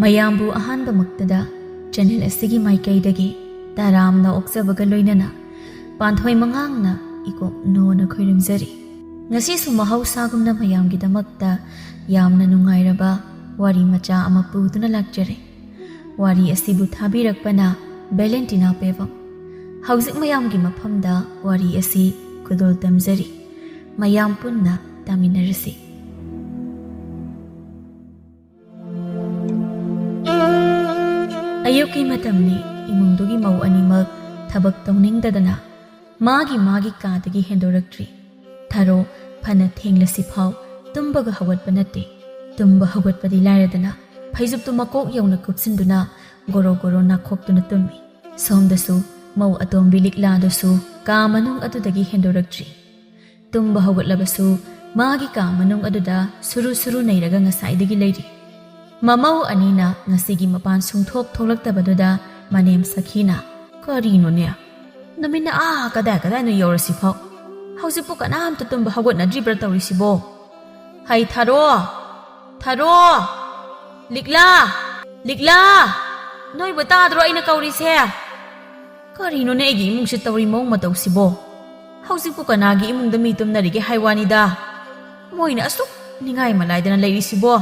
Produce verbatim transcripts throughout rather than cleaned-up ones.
ꯃꯌꯥꯝꯕꯨ ꯑꯍꯥꯟꯕꯃꯛꯇꯗ ꯆꯦꯅꯦꯜ ꯑꯁꯤꯒꯤ ꯃꯥꯏꯀꯩꯗꯒꯤ ꯇꯔꯥꯝꯅ ꯑꯣꯛꯆꯕꯒ ꯂꯣꯏꯅꯅ ꯄꯥꯟꯊꯣꯏ ꯃꯉꯥꯡꯅ ꯏꯀꯣꯛ ꯅꯣꯅ ꯈꯣꯏꯔꯝꯖꯔꯤ꯫ ꯉꯁꯤꯁꯨ ꯃꯍꯧꯁꯥꯒꯨꯝꯅ ꯃꯌꯥꯝꯒꯤꯗꯃꯛꯇ ꯌꯥꯝꯅ ꯅꯨꯡꯉꯥꯏꯔꯕ ꯋꯥꯔꯤ ꯃꯆꯥ ꯑꯃ ꯄꯨꯗꯨꯅ ꯂꯥꯛꯆꯔꯦ꯫ ꯋꯥꯔꯤ ꯑꯁꯤꯕꯨ ꯊꯥꯕꯤꯔꯛꯄꯅ ꯚꯦꯂꯦꯟꯇꯤꯅꯥ ꯄꯦꯕꯝ꯫ ꯍꯧꯖꯤꯛ ꯃꯌꯥꯝꯒꯤ ꯃꯐꯝꯗ ꯋꯥꯔꯤ ꯑꯁꯤ ꯈꯨꯗꯣꯜ ꯇꯝꯖꯔꯤ꯫ ꯃꯌꯥꯝ ꯄꯨꯟꯅ ꯇꯥꯃꯤꯟꯅꯔꯁꯤ꯫ ꯑꯌꯨꯛꯀꯤ ꯃꯇꯝꯅꯤ꯫ ꯏꯃꯨꯡꯗꯨꯒꯤ ꯃꯧ ꯑꯅꯤꯃꯛ ꯊꯕꯛ ꯇꯧꯅꯤꯡꯗꯗꯅ ꯃꯥꯒꯤ ꯃꯥꯒꯤ ꯀꯥꯗꯒꯤ ꯍꯦꯟꯗꯣꯔꯛꯇ꯭ꯔꯤ꯫ ꯊꯥꯔꯣ ꯐꯅ ꯊꯦꯡꯂꯁꯤꯐꯥꯎ ꯇꯨꯝꯕꯒ ꯍꯧꯒꯠꯄ ꯅꯠꯇꯦ꯫ ꯇꯨꯝꯕ ꯍꯧꯒꯠꯄꯗꯤ ꯂꯥꯏꯔꯗꯅ ꯐꯩꯖꯨꯞꯇꯨ ꯃꯀꯣꯛ ꯌꯧꯅ ꯀꯨꯞꯁꯤꯟꯗꯨꯅ ꯒꯣꯔꯣ ꯒꯣꯔꯣ ꯅꯥꯈꯣꯛꯇꯨꯅ ꯇꯨꯝꯃꯤ꯫ ꯁꯣꯝꯗꯁꯨ ꯃꯧ ꯑꯇꯣꯝꯕꯤ ꯂꯤꯛꯂꯥꯗꯨꯁꯨ ꯀꯥ ꯃꯅꯨꯡ ꯑꯗꯨꯗꯒꯤ ꯍꯦꯟꯗꯣꯔꯛꯇ꯭ꯔꯤ꯫ ꯇꯨꯝꯕ ꯍꯧꯒꯠꯂꯕꯁꯨ ꯃꯥꯒꯤ ꯀꯥ ꯃꯅꯨꯡ ꯑꯗꯨꯗ ꯁꯨꯔꯨ ꯁꯨꯔꯨ ꯅꯩꯔꯒ ꯉꯁꯥꯏꯗꯒꯤ ꯂꯩꯔꯤ꯫ ꯃꯃꯧ ꯑꯅꯤꯅ ꯉꯁꯤꯒꯤ ꯃꯄꯥꯟ ꯁꯨꯡꯊꯣꯛ ꯊꯣꯛꯂꯛꯇꯕꯗꯨꯗ ꯃꯅꯦꯝ ꯁꯈꯤꯅ, "ꯀꯔꯤꯅꯣꯅꯦ? ꯅꯨꯃꯤꯠꯅ ꯑꯥ ꯀꯗꯥꯏ ꯀꯗꯥꯏꯅꯣ ꯌꯧꯔꯁꯤꯐꯥꯎ ꯍꯧꯖꯤꯛꯄꯨ ꯀꯅꯥꯝꯇ ꯇꯨꯝꯕ ꯍꯧꯒꯠꯅꯗ꯭ꯔꯤꯕ꯭ꯔꯥ ꯇꯧꯔꯤꯁꯤꯕꯣ? ꯍꯩ ꯊꯥꯔꯣ! ꯊꯥꯔꯣ! ꯂꯤꯛꯂꯥ! ꯂꯤꯛꯂꯥ! ꯅꯣꯏꯕꯨ ꯇꯥꯗ꯭ꯔꯣ ꯑꯩꯅ ꯀꯧꯔꯤꯁꯦ? ꯀꯔꯤꯅꯣꯅꯦ ꯑꯩꯒꯤ ꯏꯃꯨꯡꯁꯦ ꯇꯧꯔꯤ ꯃꯑꯣꯡ ꯃꯇꯧꯁꯤꯕꯣ? ꯍꯧꯖꯤꯛꯄꯨ ꯀꯅꯥꯒꯤ ꯏꯃꯨꯡꯗ ꯃꯤ ꯇꯨꯝꯅꯔꯤꯒꯦ ꯍꯥꯏ ꯋꯥꯅꯤꯗ? ꯃꯣꯏꯅ ꯑꯁꯨꯛ ꯅꯤꯡꯉꯥꯏ ꯃꯂꯥꯏꯗꯅ ꯂꯩꯔꯤꯁꯤꯕꯣ?"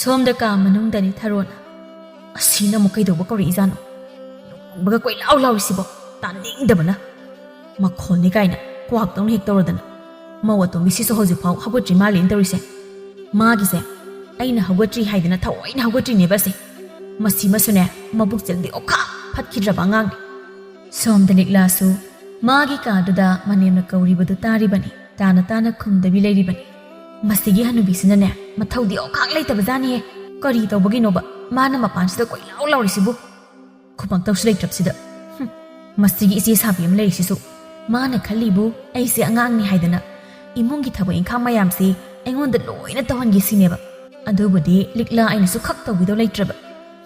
ꯁꯣꯝꯗ ꯀꯥ ꯃꯅꯨꯡꯗꯅꯤ ꯊꯥꯔꯣꯅ꯫ "ꯑꯁꯤꯅ ꯑꯃꯨꯛ ꯀꯩꯗꯧꯕ ꯀꯧꯔꯛꯏꯖꯥꯠꯅꯣ? ꯅꯣꯛꯅꯤꯡꯕꯒ ꯀꯣꯏꯂꯥꯎ ꯂꯥꯎꯔꯤꯁꯤꯕꯣ? ꯇꯥꯅꯤꯡꯗꯕꯅ꯫ ꯃꯈꯣꯜꯅꯤ ꯀꯥꯏꯅ ꯀ꯭ꯋꯥꯛꯇꯧꯅ ꯍꯦꯛ ꯇꯧꯔꯗꯅ꯫ ꯃꯧ ꯑꯇꯣꯝꯕꯤꯁꯤꯁꯨ ꯍꯧꯖꯤꯛꯐꯥꯎ ꯍꯧꯒꯠꯇ꯭ꯔꯤ ꯃꯥꯜꯂꯦꯅ ꯇꯧꯔꯤꯁꯦ꯫ ꯃꯥꯒꯤꯁꯦ ꯑꯩꯅ ꯍꯧꯒꯠꯇ꯭ꯔꯤ ꯍꯥꯏꯗꯅ ꯊꯑꯣꯏꯅ ꯍꯧꯒꯠꯇ꯭ꯔꯤꯅꯦꯕ ꯑꯁꯦ꯫ ꯃꯁꯤꯃꯁꯨꯅꯦ ꯃꯕꯨꯛ ꯆꯦꯜꯗꯤ ꯑꯣꯈꯥꯛ ꯐꯠꯈꯤꯗ꯭ꯔꯕ ꯑꯉꯥꯡꯅꯤ꯫" ꯁꯣꯝꯗ ꯂꯤꯛꯂꯥꯁꯨ ꯃꯥꯒꯤ ꯀꯥꯗꯨꯗ ꯃꯅꯦꯝꯅ ꯀꯧꯔꯤꯕꯗꯨ ꯇꯥꯔꯤꯕꯅꯤ꯫ ꯇꯥꯅ ꯇꯥꯅ ꯈꯨꯝꯗꯕꯤ ꯂꯩꯔꯤꯕꯅꯤ꯫ ꯃꯁꯤꯒꯤ ꯍꯅꯨꯕꯤꯁꯤꯅꯅꯦ ꯃꯊꯧꯗꯤ ꯑꯣꯈꯥꯛ ꯂꯩꯇꯕꯖꯥꯠꯅꯤꯍꯦ꯫ ꯀꯔꯤ ꯇꯧꯕꯒꯤꯅꯣꯕ ꯃꯥꯅ ꯃꯄꯥꯟꯁꯤꯗ ꯀꯣꯏꯂꯥꯎ ꯂꯥꯎꯔꯤꯁꯤꯕꯨ? ꯈꯨꯃꯛꯇꯧꯁꯨ ꯂꯩꯇ꯭ꯔꯕꯁꯤꯗ꯫ ꯍꯨꯝ, ꯃꯁꯤꯒꯤ ꯏꯆꯦ ꯁꯥꯕꯤ ꯑꯃ ꯂꯩꯔꯤꯁꯤꯁꯨ꯫ ꯃꯥꯅ ꯈꯜꯂꯤꯕꯨ ꯑꯩꯁꯦ ꯑꯉꯥꯡꯅꯤ ꯍꯥꯏꯗꯅ ꯏꯃꯨꯡꯒꯤ ꯊꯕꯛ ꯏꯪꯈꯥꯡ ꯃꯌꯥꯝꯁꯤ ꯑꯩꯉꯣꯟꯗ ꯂꯣꯏꯅ ꯇꯧꯍꯟꯒꯦ ꯁꯤꯅꯦꯕ꯫ ꯑꯗꯨꯕꯨꯗꯤ ꯂꯤꯛꯂꯥ ꯑꯩꯅꯁꯨ ꯈꯛ ꯇꯧꯕꯤꯗꯧ ꯂꯩꯇ꯭ꯔꯕ꯫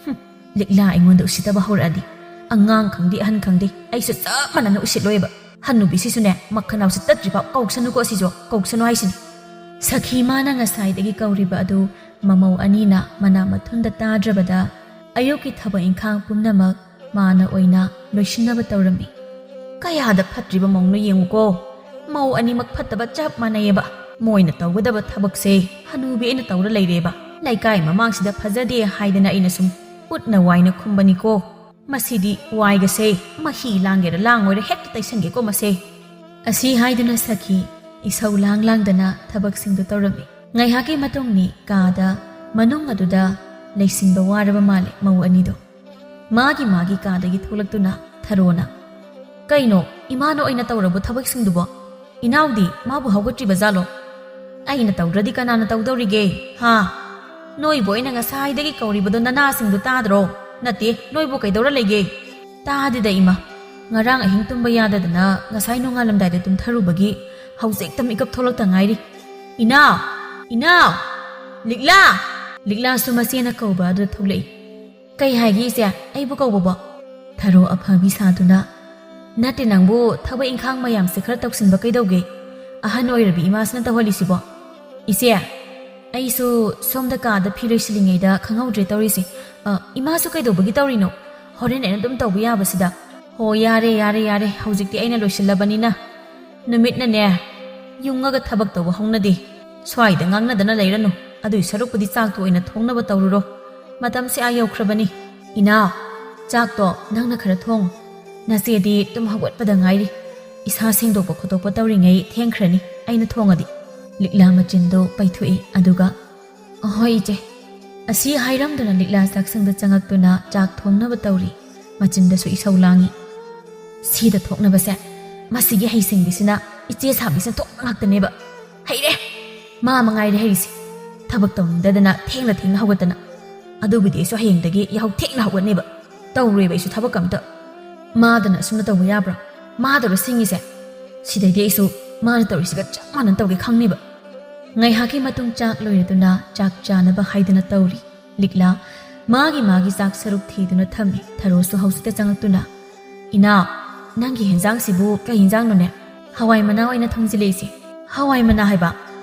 ꯍꯨꯝ, ꯂꯤꯛꯂꯥ ꯑꯩꯉꯣꯟꯗ ꯎꯁꯤꯠꯇꯕ ꯍꯧꯔꯛꯑꯗꯤ ꯑꯉꯥꯡ ꯈꯪꯗꯦ ꯑꯍꯟ ꯈꯪꯗꯦ ꯑꯩꯁꯨ ꯆꯞ ꯃꯥꯟꯅꯅ ꯎꯁꯤꯠꯂꯣꯏꯕ꯫ ꯍꯟꯅꯨꯕꯤꯁꯤꯁꯨꯅꯦ ꯃꯈꯅꯥꯎꯁꯤ ꯇꯠꯇ꯭ꯔꯤꯐꯥꯎ ꯀꯧꯁꯅꯨꯀꯣ ꯑꯁꯤꯁꯨ, ꯀꯧꯁꯅꯨ ꯍꯥꯏꯁꯤꯅꯤ꯫ ꯁꯈꯤ ꯃꯥꯅ ꯉꯁꯥꯏꯗꯒꯤ ꯀꯧꯔꯤꯕ ꯑꯗꯨ ꯃꯃꯧ ꯑꯅꯤꯅ ꯃꯅꯥ ꯃꯊꯨꯟꯗ ꯇꯥꯗ꯭ꯔꯕꯗ ꯑꯌꯨꯛꯀꯤ ꯊꯕꯛ ꯏꯪꯈꯥꯡ ꯄꯨꯝꯅꯃꯛ ꯃꯥꯅ ꯑꯣꯏꯅ ꯂꯣꯏꯁꯤꯟꯅꯕ ꯇꯧꯔꯝꯃꯤ꯫ "ꯀꯌꯥꯗ ꯐꯠꯇ꯭ꯔꯤꯕ ꯃꯧꯅꯣ ꯌꯦꯡꯉꯨꯀꯣ꯫ ꯃꯧ ꯑꯅꯤꯃꯛ ꯐꯠꯇꯕ ꯆꯞ ꯃꯥꯟꯅꯩꯌꯦꯕ꯫ ꯃꯣꯏꯅ ꯇꯧꯒꯗꯕ ꯊꯕꯛꯁꯦ ꯍꯅꯨꯕꯤ ꯑꯩꯅ ꯇꯧꯔ ꯂꯩꯔꯦꯕ꯫ ꯂꯩꯀꯥꯏ ꯃꯃꯥꯡꯁꯤꯗ ꯐꯖꯗꯦ ꯍꯥꯏꯗꯅ ꯑꯩꯅ ꯁꯨꯝ ꯎꯠꯅ ꯋꯥꯏꯅ ꯈꯨꯝꯕꯅꯤꯀꯣ꯫ ꯃꯁꯤꯗꯤ ꯋꯥꯏꯒꯁꯦ ꯃꯍꯤ ꯂꯥꯡꯒꯦꯔ ꯂꯥꯡꯉꯣꯏꯔ ꯍꯦꯛꯇ ꯇꯩꯁꯟꯒꯦꯀꯣ ꯃꯁꯦ꯫" ꯑꯁꯤ ꯍꯥꯏꯗꯨꯅ ꯁꯈꯤ ꯏꯁꯧ ꯂꯥꯡ ꯂꯥꯡꯗꯅ ꯊꯕꯛꯁꯤꯡꯗꯨ ꯇꯧꯔꯝꯃꯤ꯫ ꯉꯥꯏꯍꯥꯛꯀꯤ ꯃꯇꯨꯡꯅꯤ ꯀꯥꯗ ꯃꯅꯨꯡ ꯑꯗꯨꯗ ꯂꯩꯁꯤꯟꯕ ꯋꯥꯔꯕ ꯃꯥꯜꯂꯦ ꯃꯧ ꯑꯅꯤꯗꯣ꯫ ꯃꯥꯒꯤ ꯃꯥꯒꯤ ꯀꯥꯗꯒꯤ ꯊꯣꯛꯂꯛꯇꯨꯅ ꯊꯔꯣꯅ, "ꯀꯩꯅꯣ, ꯏꯃꯥꯅ ꯑꯣꯏꯅ ꯇꯧꯔꯕꯣ ꯊꯕꯛꯁꯤꯡꯗꯨꯕꯣ? ꯏꯅꯥꯎꯗꯤ ꯃꯥꯕꯨ ꯍꯧꯒꯠꯇ꯭ꯔꯤꯕ ꯖꯥꯠꯂꯣ?" "ꯑꯩꯅ ꯇꯧꯗ꯭ꯔꯗꯤ ꯀꯅꯥꯅ ꯇꯧꯗꯧꯔꯤꯒꯦ? ꯍꯥ? ꯅꯣꯏꯕꯨ ꯑꯩꯅ ꯉꯁꯥꯏꯗꯒꯤ ꯀꯧꯔꯤꯕꯗꯣ ꯅꯅꯥꯁꯤꯡꯗꯨ ꯇꯥꯗ꯭ꯔꯣ? ꯅꯠꯇꯦ, ꯅꯣꯏꯕꯨ ꯀꯩꯗꯧꯔ ꯂꯩꯒꯦ?" "ꯇꯥꯗꯦꯗ ꯏꯃꯥ, ꯉꯔꯥꯡ ꯑꯍꯤꯡ ꯇꯨꯝꯕ ꯌꯥꯗꯗꯅ ꯉꯁꯥꯏ ꯅꯣꯡꯉꯥꯜꯂꯝꯗꯥꯏꯗ ꯇꯨꯝꯊꯔꯨꯕꯒꯤ ꯍꯧꯖꯤꯛꯇ ꯃꯤꯀꯞ ꯊꯣꯛꯂꯛꯇ ꯉꯥꯏꯔꯤ꯫" "ꯏꯅꯥꯎ! ꯏꯅꯥꯎ! ꯂꯤꯛꯂꯥ!" ꯂꯤꯛꯂꯥꯁꯨ ꯃꯆꯦꯅ ꯀꯧꯕ ꯑꯗꯨꯗ ꯊꯣꯛꯂꯛꯏ꯫ "ꯀꯩ ꯍꯥꯏꯒꯦ ꯏꯆꯦ, ꯑꯩꯕꯨ ꯀꯧꯕꯕꯣ?" ꯊꯔꯣ ꯑꯐꯕꯤ ꯁꯥꯗꯨꯅ, "ꯅꯠꯇꯦ, ꯅꯪꯕꯨ ꯊꯕꯛ ꯏꯪꯈꯥꯡ ꯃꯌꯥꯝꯁꯦ ꯈꯔ ꯇꯧꯁꯤꯟꯕ ꯀꯩꯗꯧꯒꯦ? ꯑꯍꯟ ꯑꯣꯏꯔꯕꯤ ꯏꯃꯥꯁꯤꯅ ꯇꯧꯍꯜꯂꯤꯁꯤꯕꯣ?" "ꯏꯆꯦ, ꯑꯩꯁꯨ ꯁꯣꯝꯗ ꯀꯥꯗ ꯐꯤ ꯂꯣꯏꯁꯤꯜꯂꯤꯉꯩꯗ ꯈꯪꯍꯧꯗ꯭ꯔꯦ ꯇꯧꯔꯤꯁꯦ꯫ ꯑ, ꯏꯃꯥꯁꯨ ꯀꯩꯗꯧꯕꯒꯤ ꯇꯧꯔꯤꯅꯣ? ꯍꯣꯔꯦꯟ ꯑꯩꯅ ꯑꯗꯨꯝ ꯇꯧꯕ ꯌꯥꯕꯁꯤꯗ꯫" "ꯍꯣ, ꯌꯥꯔꯦ, ꯌꯥꯔꯦ, ꯌꯥꯔꯦ, ꯍꯧꯖꯤꯛꯇꯤ ꯑꯩꯅ ꯂꯣꯏꯁꯤꯜꯂꯕꯅꯤꯅ꯫ ꯅꯨꯃꯤꯠꯅꯅꯦ ꯌꯨꯡꯉꯒ ꯊꯕꯛ ꯇꯧꯕ ꯍꯧꯅꯗꯦ꯫ ꯁ꯭ꯋꯥꯏꯗ ꯉꯥꯡꯅꯗꯅ ꯂꯩꯔꯅꯨ꯫ ꯑꯗꯨꯏ ꯁꯔꯨꯛꯄꯨꯗꯤ ꯆꯥꯛꯇꯣ ꯑꯣꯏꯅ ꯊꯣꯡꯅꯕ ꯇꯧꯔꯨꯔꯣ꯫ ꯃꯇꯝꯁꯦ ꯑꯥ ꯌꯧꯈ꯭ꯔꯕꯅꯤ꯫ ꯏꯅꯥꯎ, ꯆꯥꯛꯇꯣ ꯅꯪꯅ ꯈꯔ ꯊꯣꯡ꯫ ꯅꯆꯦꯗꯤ ꯇꯨꯝ ꯍꯧꯒꯠꯄꯗ ꯉꯥꯏꯔꯤ꯫ ꯏꯁꯥ ꯁꯦꯡꯗꯣꯛꯄ ꯈꯣꯠꯇꯣꯛꯄ ꯇꯧꯔꯤꯉꯩ ꯊꯦꯡꯈ꯭ꯔꯅꯤ ꯑꯩꯅ ꯊꯣꯡꯉꯗꯤ꯫" ꯂꯤꯛꯂꯥ ꯃꯆꯤꯟꯗꯨ ꯄꯩꯊꯣꯛꯏ, ꯑꯗꯨꯒ, "ꯑꯍꯣꯏ ꯏꯆꯦ꯫" ꯑꯁꯤ ꯍꯥꯏꯔꯝꯗꯨꯅ ꯂꯤꯛꯂꯥ ꯆꯥꯛꯁꯪꯗ ꯆꯪꯉꯛꯇꯨꯅ ꯆꯥꯛ ꯊꯣꯡꯅꯕ ꯇꯧꯔꯤ꯫ ꯃꯆꯤꯟꯗꯁꯨ ꯏꯁꯧ ꯂꯥꯡꯉꯤ꯫ "ꯁꯤꯗ ꯊꯣꯛꯅꯕꯁꯦ ꯃꯁꯤꯒꯤ ꯍꯩꯁꯤꯡꯕꯤꯁꯤꯅ, ꯏꯆꯦ ꯁꯥꯕꯤꯁꯤꯅ ꯊꯣꯛꯄ ꯉꯥꯛꯇꯅꯦꯕ꯫ ꯍꯩꯔꯦ! ꯃꯥ ꯃꯉꯥꯏꯔꯦ ꯍꯩꯔꯤꯁꯦ꯫ ꯊꯕꯛ ꯇꯧꯅꯤꯡꯗꯗꯅ ꯊꯦꯡꯅ ꯊꯦꯡꯅ ꯍꯧꯒꯠꯇꯅ꯫ ꯑꯗꯨꯕꯨꯗꯤ ꯑꯩꯁꯨ ꯍꯌꯦꯡꯗꯒꯤ ꯌꯥꯍꯧ ꯊꯦꯡꯅ ꯍꯧꯒꯠꯅꯦꯕ꯫ ꯇꯧꯔꯣꯏꯕ ꯑꯩꯁꯨ ꯊꯕꯛ ꯑꯝꯇ꯫ ꯃꯥꯗꯅ ꯑꯁꯨꯝꯅ ꯇꯧꯕ ꯌꯥꯕ꯭ꯔꯣ? ꯃꯥꯗꯔꯣ ꯁꯤꯡꯉꯤꯁꯦ? ꯁꯤꯗꯩꯗꯤ ꯑꯩꯁꯨ ꯃꯥꯅ ꯇꯧꯔꯤꯁꯤꯒ ꯆꯞ ꯃꯥꯟꯅꯅ ꯇꯧꯒꯦ ꯈꯪꯅꯤꯕ꯫" ꯉꯥꯏꯍꯥꯛꯀꯤ ꯃꯇꯨꯡ ꯆꯥꯛ ꯂꯣꯏꯔꯗꯨꯅ ꯆꯥꯛ ꯆꯥꯅꯕ ꯍꯥꯏꯗꯅ ꯇꯧꯔꯤ꯫ ꯂꯤꯛꯂꯥ ꯃꯥꯒꯤ ꯃꯥꯒꯤ ꯆꯥꯛ ꯁꯔꯨꯛ ꯊꯤꯗꯨꯅ ꯊꯝꯃꯤ꯫ ꯊꯔꯣꯁꯨ ꯍꯧꯖꯤꯛꯇ ꯆꯪꯉꯛꯇꯨꯅ, "ꯏꯅꯥꯎ, ꯅꯪꯒꯤ ꯍꯦꯟꯖꯥꯡꯁꯤꯕꯨ ꯀꯩ ꯍꯦꯟꯖꯥꯡꯅꯣꯅꯦ? ꯍꯋꯥꯏ ꯃꯅꯥ ꯑꯣꯏꯅ ꯊꯣꯡꯖꯤꯜꯂꯛꯏꯁꯦ꯫" "ꯍꯋꯥꯏ ꯃꯅꯥ ꯍꯥꯏꯕ?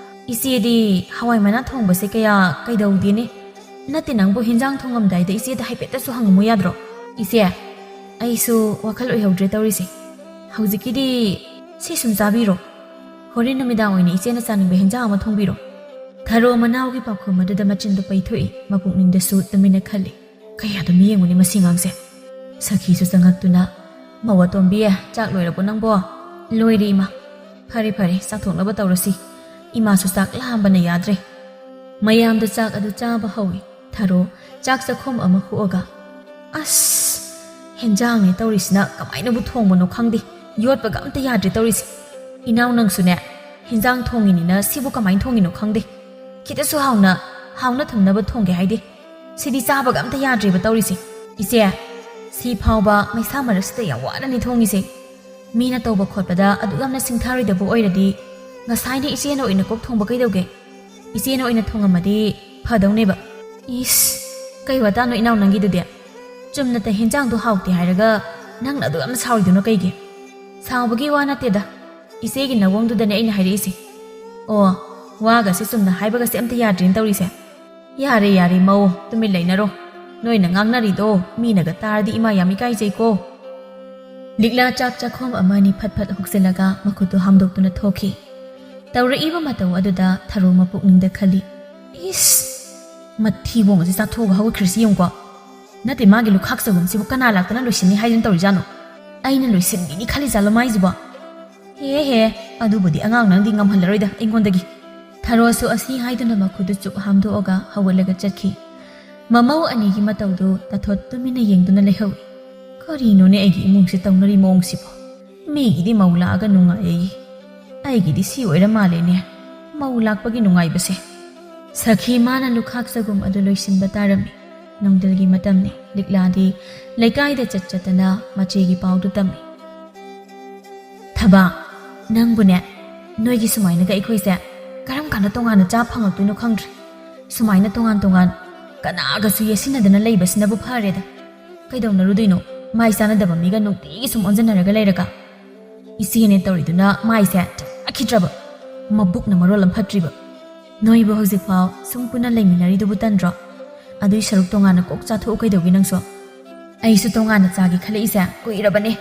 "ꯏꯆꯦꯗꯤ ꯍꯋꯥꯏ ꯃꯅꯥ ꯊꯣꯡꯕꯁꯦ ꯀꯌꯥ ꯀꯩꯗꯧꯗꯦꯅꯦ꯫ ꯅꯠꯇꯦ, ꯅꯪꯕꯨ ꯍꯤꯟꯖꯥꯡ ꯊꯣꯡꯉꯝꯗꯥꯏꯗ ꯏꯆꯦꯗ ꯍꯥꯏꯐꯦꯠꯇꯁꯨ ꯍꯪꯉꯝꯃꯨ ꯌꯥꯗ꯭ꯔꯣ?" "ꯏꯆꯦ, ꯑꯩꯁꯨ ꯋꯥꯈꯜ ꯑꯣꯏꯍꯧꯗ꯭ꯔꯦ ꯇꯧꯔꯤꯁꯦ꯫ ꯍꯧꯖꯤꯛꯀꯤꯗꯤ ꯁꯤ ꯁꯨꯝ ꯆꯥꯕꯤꯔꯣ꯫ ꯍꯣꯔꯦꯟ ꯅꯨꯃꯤꯗꯥꯡ ꯑꯣꯏꯅ ꯏꯆꯦꯅ ꯆꯥꯅꯤꯡꯕ ꯍꯤꯟꯖꯥꯡ ꯑꯃ ꯊꯣꯡꯕꯤꯔꯣ"꯫ ꯊꯔꯣ ꯃꯅꯥꯎꯒꯤ ꯄꯥꯎꯈꯨꯝ ꯑꯗꯨꯗ ꯃꯆꯤꯟꯗꯨ ꯄꯩꯊꯣꯛꯏ, ꯃꯄꯨꯛꯅꯤꯡꯗꯁꯨ ꯇꯨꯃꯤꯟꯅ ꯈꯜꯂꯤ꯫ "ꯀꯌꯥꯗ ꯃꯤ ꯌꯦꯡꯉꯨꯅꯤ ꯃꯁꯤ ꯑꯉꯥꯡꯁꯦ?" ꯁꯈꯤꯁꯨ ꯆꯪꯉꯛꯇꯨꯅ, "ꯃꯧ ꯑꯇꯣꯝꯕꯤ, ꯆꯥꯛ ꯂꯣꯏꯔꯕꯣ ꯅꯪꯕꯣ?" "ꯂꯣꯏꯔꯦ ꯏꯃꯥ"꯫ "ꯐꯔꯦ ꯐꯔꯦ, ꯆꯥꯊꯣꯛꯅꯕ ꯇꯧꯔꯁꯤ꯫ ꯏꯃꯥꯁꯨ ꯆꯥꯛ ꯂꯥꯝꯕꯅ ꯌꯥꯗ꯭ꯔꯦ"꯫ ꯃꯌꯥꯝꯗ ꯆꯥꯛ ꯑꯗꯨ ꯆꯥꯕ ꯍꯧꯏ꯫ ꯊꯔꯣ ꯆꯥꯛ ꯆꯥꯛꯈꯣꯝ ꯑꯃ ꯍꯨꯛꯑꯒ, "ꯑꯁ, ꯍꯦꯟꯖꯥꯡꯅꯦ ꯇꯧꯔꯤꯁꯤꯅ, ꯀꯃꯥꯏꯅꯕꯨ ꯊꯣꯡꯕꯅꯣ ꯈꯪꯗꯦ, ꯌꯣꯠꯄꯒ ꯑꯝꯇ ꯌꯥꯗ꯭ꯔꯦ ꯇꯧꯔꯤꯁꯦ꯫ ꯏꯅꯥꯎ ꯅꯪꯁꯨꯅꯦ, ꯍꯦꯟꯖꯥꯡ ꯊꯣꯡꯉꯤꯅꯤꯅ ꯁꯤꯕꯨ ꯀꯃꯥꯏꯅ ꯊꯣꯡꯉꯤꯅꯣ ꯈꯪꯗꯦ꯫ ꯈꯤꯇꯁꯨ ꯍꯥꯎꯅ, ꯍꯥꯎꯅ ꯊꯨꯝꯅꯕ ꯊꯣꯡꯒꯦ ꯍꯥꯏꯗꯦ꯫ ꯁꯤꯗꯤ ꯆꯥꯕꯒ ꯑꯝꯇ ꯌꯥꯗ꯭ꯔꯦꯕ ꯇꯧꯔꯤꯁꯦ꯫ ꯏꯆꯦ, ꯁꯤ ꯐꯥꯎꯕ ꯃꯩꯁꯥ ꯃꯔꯛꯁꯤꯗ ꯌꯥꯝ ꯋꯥꯅꯅꯤ ꯊꯣꯡꯉꯤꯁꯦ꯫ ꯃꯤꯅ ꯇꯧꯕ ꯈꯣꯠꯄꯗ ꯑꯗꯨꯛ ꯌꯥꯝꯅ ꯁꯤꯡꯊꯥꯔꯣꯏꯗꯕ ꯑꯣꯏꯔꯗꯤ ꯉꯁꯥꯏꯅ ꯏꯆꯦꯅ ꯑꯣꯏꯅ ꯀꯣꯛ ꯊꯣꯡꯕ ꯀꯩꯗꯧꯒꯦ? ꯏꯆꯦꯅ ꯑꯣꯏꯅ ꯊꯣꯡꯉꯝꯃꯗꯤ ꯐꯗꯧꯅꯦꯕ"꯫ "ꯏꯁ, ꯀꯩ ꯋꯥꯇꯥꯅꯣ ꯏꯅꯥꯎ ꯅꯪꯒꯤꯗꯨꯗꯤ? ꯆꯨꯝꯅꯇ ꯍꯦꯟꯖꯥꯡꯗꯣ ꯍꯥꯎꯇꯦ ꯍꯥꯏꯔꯒ ꯅꯪꯅ ꯑꯗꯨꯛ ꯌꯥꯝꯅ ꯁꯥꯎꯔꯤꯗꯨꯅ ꯀꯩꯒꯤ?" "ꯁꯥꯎꯕꯒꯤ ꯋꯥ ꯅꯠꯇꯦꯗ, ꯏꯆꯦꯒꯤ ꯅꯋꯣꯡꯗꯨꯗꯅꯦ ꯑꯩꯅ ꯍꯥꯏꯔꯛꯏꯁꯦ"꯫ "ꯑꯣ, ꯋꯥꯒꯁꯦ ꯆꯨꯝꯅ ꯍꯥꯏꯕꯒꯁꯦ ꯑꯝꯇ ꯌꯥꯗ꯭ꯔꯦꯅ ꯇꯧꯔꯤꯁꯦ"꯫ "ꯌꯥꯔꯦ, ꯌꯥꯔꯦ, ꯃꯧ, ꯇꯨꯃꯤꯟ ꯂꯩꯅꯔꯣ꯫ ꯅꯣꯏꯅ ꯉꯥꯡꯅꯔꯤꯗꯣ ꯃꯤꯅꯒ ꯇꯥꯔꯗꯤ ꯏꯃꯥ ꯌꯥꯝ ꯏꯀꯥꯏꯖꯩꯀꯣ"꯫ ꯂꯤꯛꯂꯥ ꯆꯥꯛ ꯆꯥꯛꯈꯣꯝ ꯑꯃ ꯑꯅꯤ ꯐꯠ ꯐꯠ ꯍꯨꯛꯆꯤꯜꯂꯒ ꯃꯈꯨꯠꯇꯨ ꯍꯥꯝꯗꯣꯛꯇꯨꯅ ꯊꯣꯛꯈꯤ꯫ ꯇꯧꯔꯛꯏꯕ ꯃꯇꯧ ꯑꯗꯨꯗ ꯊꯔꯣ ꯃꯄꯨꯛꯅꯤꯡꯗ ꯈꯜꯂꯤ, "ꯏꯁ, ꯃꯊꯤꯕꯣꯡ ꯑꯁꯤ ꯆꯥꯊꯣꯛꯑꯒ ꯍꯧꯒꯠꯈ꯭ꯔꯤꯁꯤ ꯌꯦꯡꯉꯨꯀꯣ꯫ ꯅꯠꯇꯦ, ꯃꯥꯒꯤ ꯂꯨꯈꯥꯛ ꯆꯒꯨꯝꯁꯤꯕꯨ ꯀꯅꯥ ꯂꯥꯛꯇꯅ ꯂꯣꯏꯁꯤꯟꯅꯤ ꯍꯥꯏꯗꯨꯅ ꯇꯧꯔꯤꯖꯥꯠꯅꯣ? ꯑꯩꯅ ꯂꯣꯏꯁꯤꯟꯕꯤꯅꯤ ꯈꯜꯂꯤꯖꯥꯠꯂꯣ ꯃꯥꯏꯁꯤꯕꯣ? ꯍꯦ ꯍꯦ, ꯑꯗꯨꯕꯨꯗꯤ ꯑꯉꯥꯡ ꯅꯪꯗꯤ ꯉꯝꯍꯜꯂꯔꯣꯏꯗ ꯑꯩꯉꯣꯟꯗꯒꯤ"꯫ ꯊꯔꯣꯁꯨ ꯑꯁꯤ ꯍꯥꯏꯗꯨꯅ ꯃꯈꯨꯠꯇꯨ ꯆꯨꯞ ꯍꯥꯝꯗꯣꯛꯑꯒ ꯍꯧꯒꯠꯂꯒ ꯆꯠꯈꯤ꯫ ꯃꯃꯧ ꯑꯅꯤꯒꯤ ꯃꯇꯧꯗꯨ ꯇꯥꯊꯣꯠ ꯇꯨꯃꯤꯟꯅ ꯌꯦꯡꯗꯨꯅ ꯂꯩꯍꯧꯏ꯫ "ꯀꯔꯤꯅꯣꯅꯦ ꯑꯩꯒꯤ ꯏꯃꯨꯡꯁꯦ ꯇꯧꯅꯔꯤ ꯃꯑꯣꯡꯁꯤꯕꯣ? ꯃꯤꯒꯤꯗꯤ ꯃꯧ ꯂꯥꯛꯑꯒ ꯅꯨꯡꯉꯥꯏꯌꯦ, ꯑꯩꯒꯤꯗꯤ ꯁꯤ ꯑꯣꯏꯔ ꯃꯥꯜꯂꯦꯅꯦ꯫ ꯃꯧ ꯂꯥꯛꯄꯒꯤ ꯅꯨꯡꯉꯥꯏꯕꯁꯦ"꯫ ꯁꯈꯤ ꯃꯥꯅ ꯂꯨꯈꯥꯛ ꯆꯒꯨꯝ ꯑꯗꯨ ꯂꯣꯏꯁꯤꯟꯕ ꯇꯥꯔꯝꯃꯤ꯫ ꯅꯨꯡꯊꯤꯜꯒꯤ ꯃꯇꯝꯅꯤ꯫ ꯂꯤꯛꯂꯥꯗꯤ ꯂꯩꯀꯥꯏꯗ ꯆꯠ ꯆꯠꯇꯅ ꯃꯆꯦꯒꯤ ꯄꯥꯎꯗꯨ ꯇꯝꯃꯤ꯫ "ꯊꯕꯥ, ꯅꯪꯕꯨꯅꯦ, ꯅꯣꯏꯒꯤ ꯁꯨꯃꯥꯏꯅꯒ ꯑꯩꯈꯣꯏꯁꯦ ꯀꯔꯝ ꯀꯥꯟꯗ ꯇꯣꯉꯥꯟꯅ ꯆꯥ ꯐꯪꯉꯛꯇꯣꯏꯅꯣ ꯈꯪꯗ꯭ꯔꯦ꯫ ꯁꯨꯃꯥꯏꯅ ꯇꯣꯉꯥꯟ ꯇꯣꯉꯥꯟ ꯀꯅꯥꯒꯁꯨ ꯌꯦꯠꯁꯤꯟꯅꯗꯅ ꯂꯩꯕꯁꯤꯅꯕꯨ ꯐꯔꯦꯗ꯫ ꯀꯩꯗꯧꯅꯔꯨꯗꯣꯏꯅꯣ ꯃꯥꯏ ꯆꯥꯟꯅꯗꯕ ꯃꯤꯒ ꯅꯨꯡꯇꯤꯒꯤ ꯁꯨꯝ ꯑꯣꯟꯁꯤꯟꯅꯔꯒ ꯂꯩꯔꯒ?" "ꯏꯆꯦꯅꯦ ꯇꯧꯔꯤꯗꯨꯅ ꯃꯥꯏꯁꯦ ꯆꯠꯈꯤꯗ꯭ꯔꯕ, ꯃꯕꯨꯛꯅ ꯃꯔꯣꯜ ꯑꯃ ꯐꯠꯇ꯭ꯔꯤꯕ"꯫ ꯅꯣꯏꯕꯨ ꯍꯧꯖꯤꯛꯐꯥꯎ ꯁꯨꯝ ꯄꯨꯟꯅ ꯂꯩꯃꯤꯟꯅꯔꯤꯗꯨꯕꯨ ꯇꯟꯗ꯭ꯔꯣ? ꯑꯗꯨꯏ ꯁꯔꯨꯛ ꯇꯣꯉꯥꯟꯅ ꯀꯣꯛ ꯆꯥꯊꯣꯛꯎ ꯀꯩꯗꯧꯒꯦ ꯅꯪꯁꯨ? ꯑꯩꯁꯨ ꯇꯣꯉꯥꯟꯅ ꯆꯥꯒꯦ ꯈꯜꯂꯛꯏꯁꯦ ꯀꯨꯏꯔꯕꯅꯦ꯫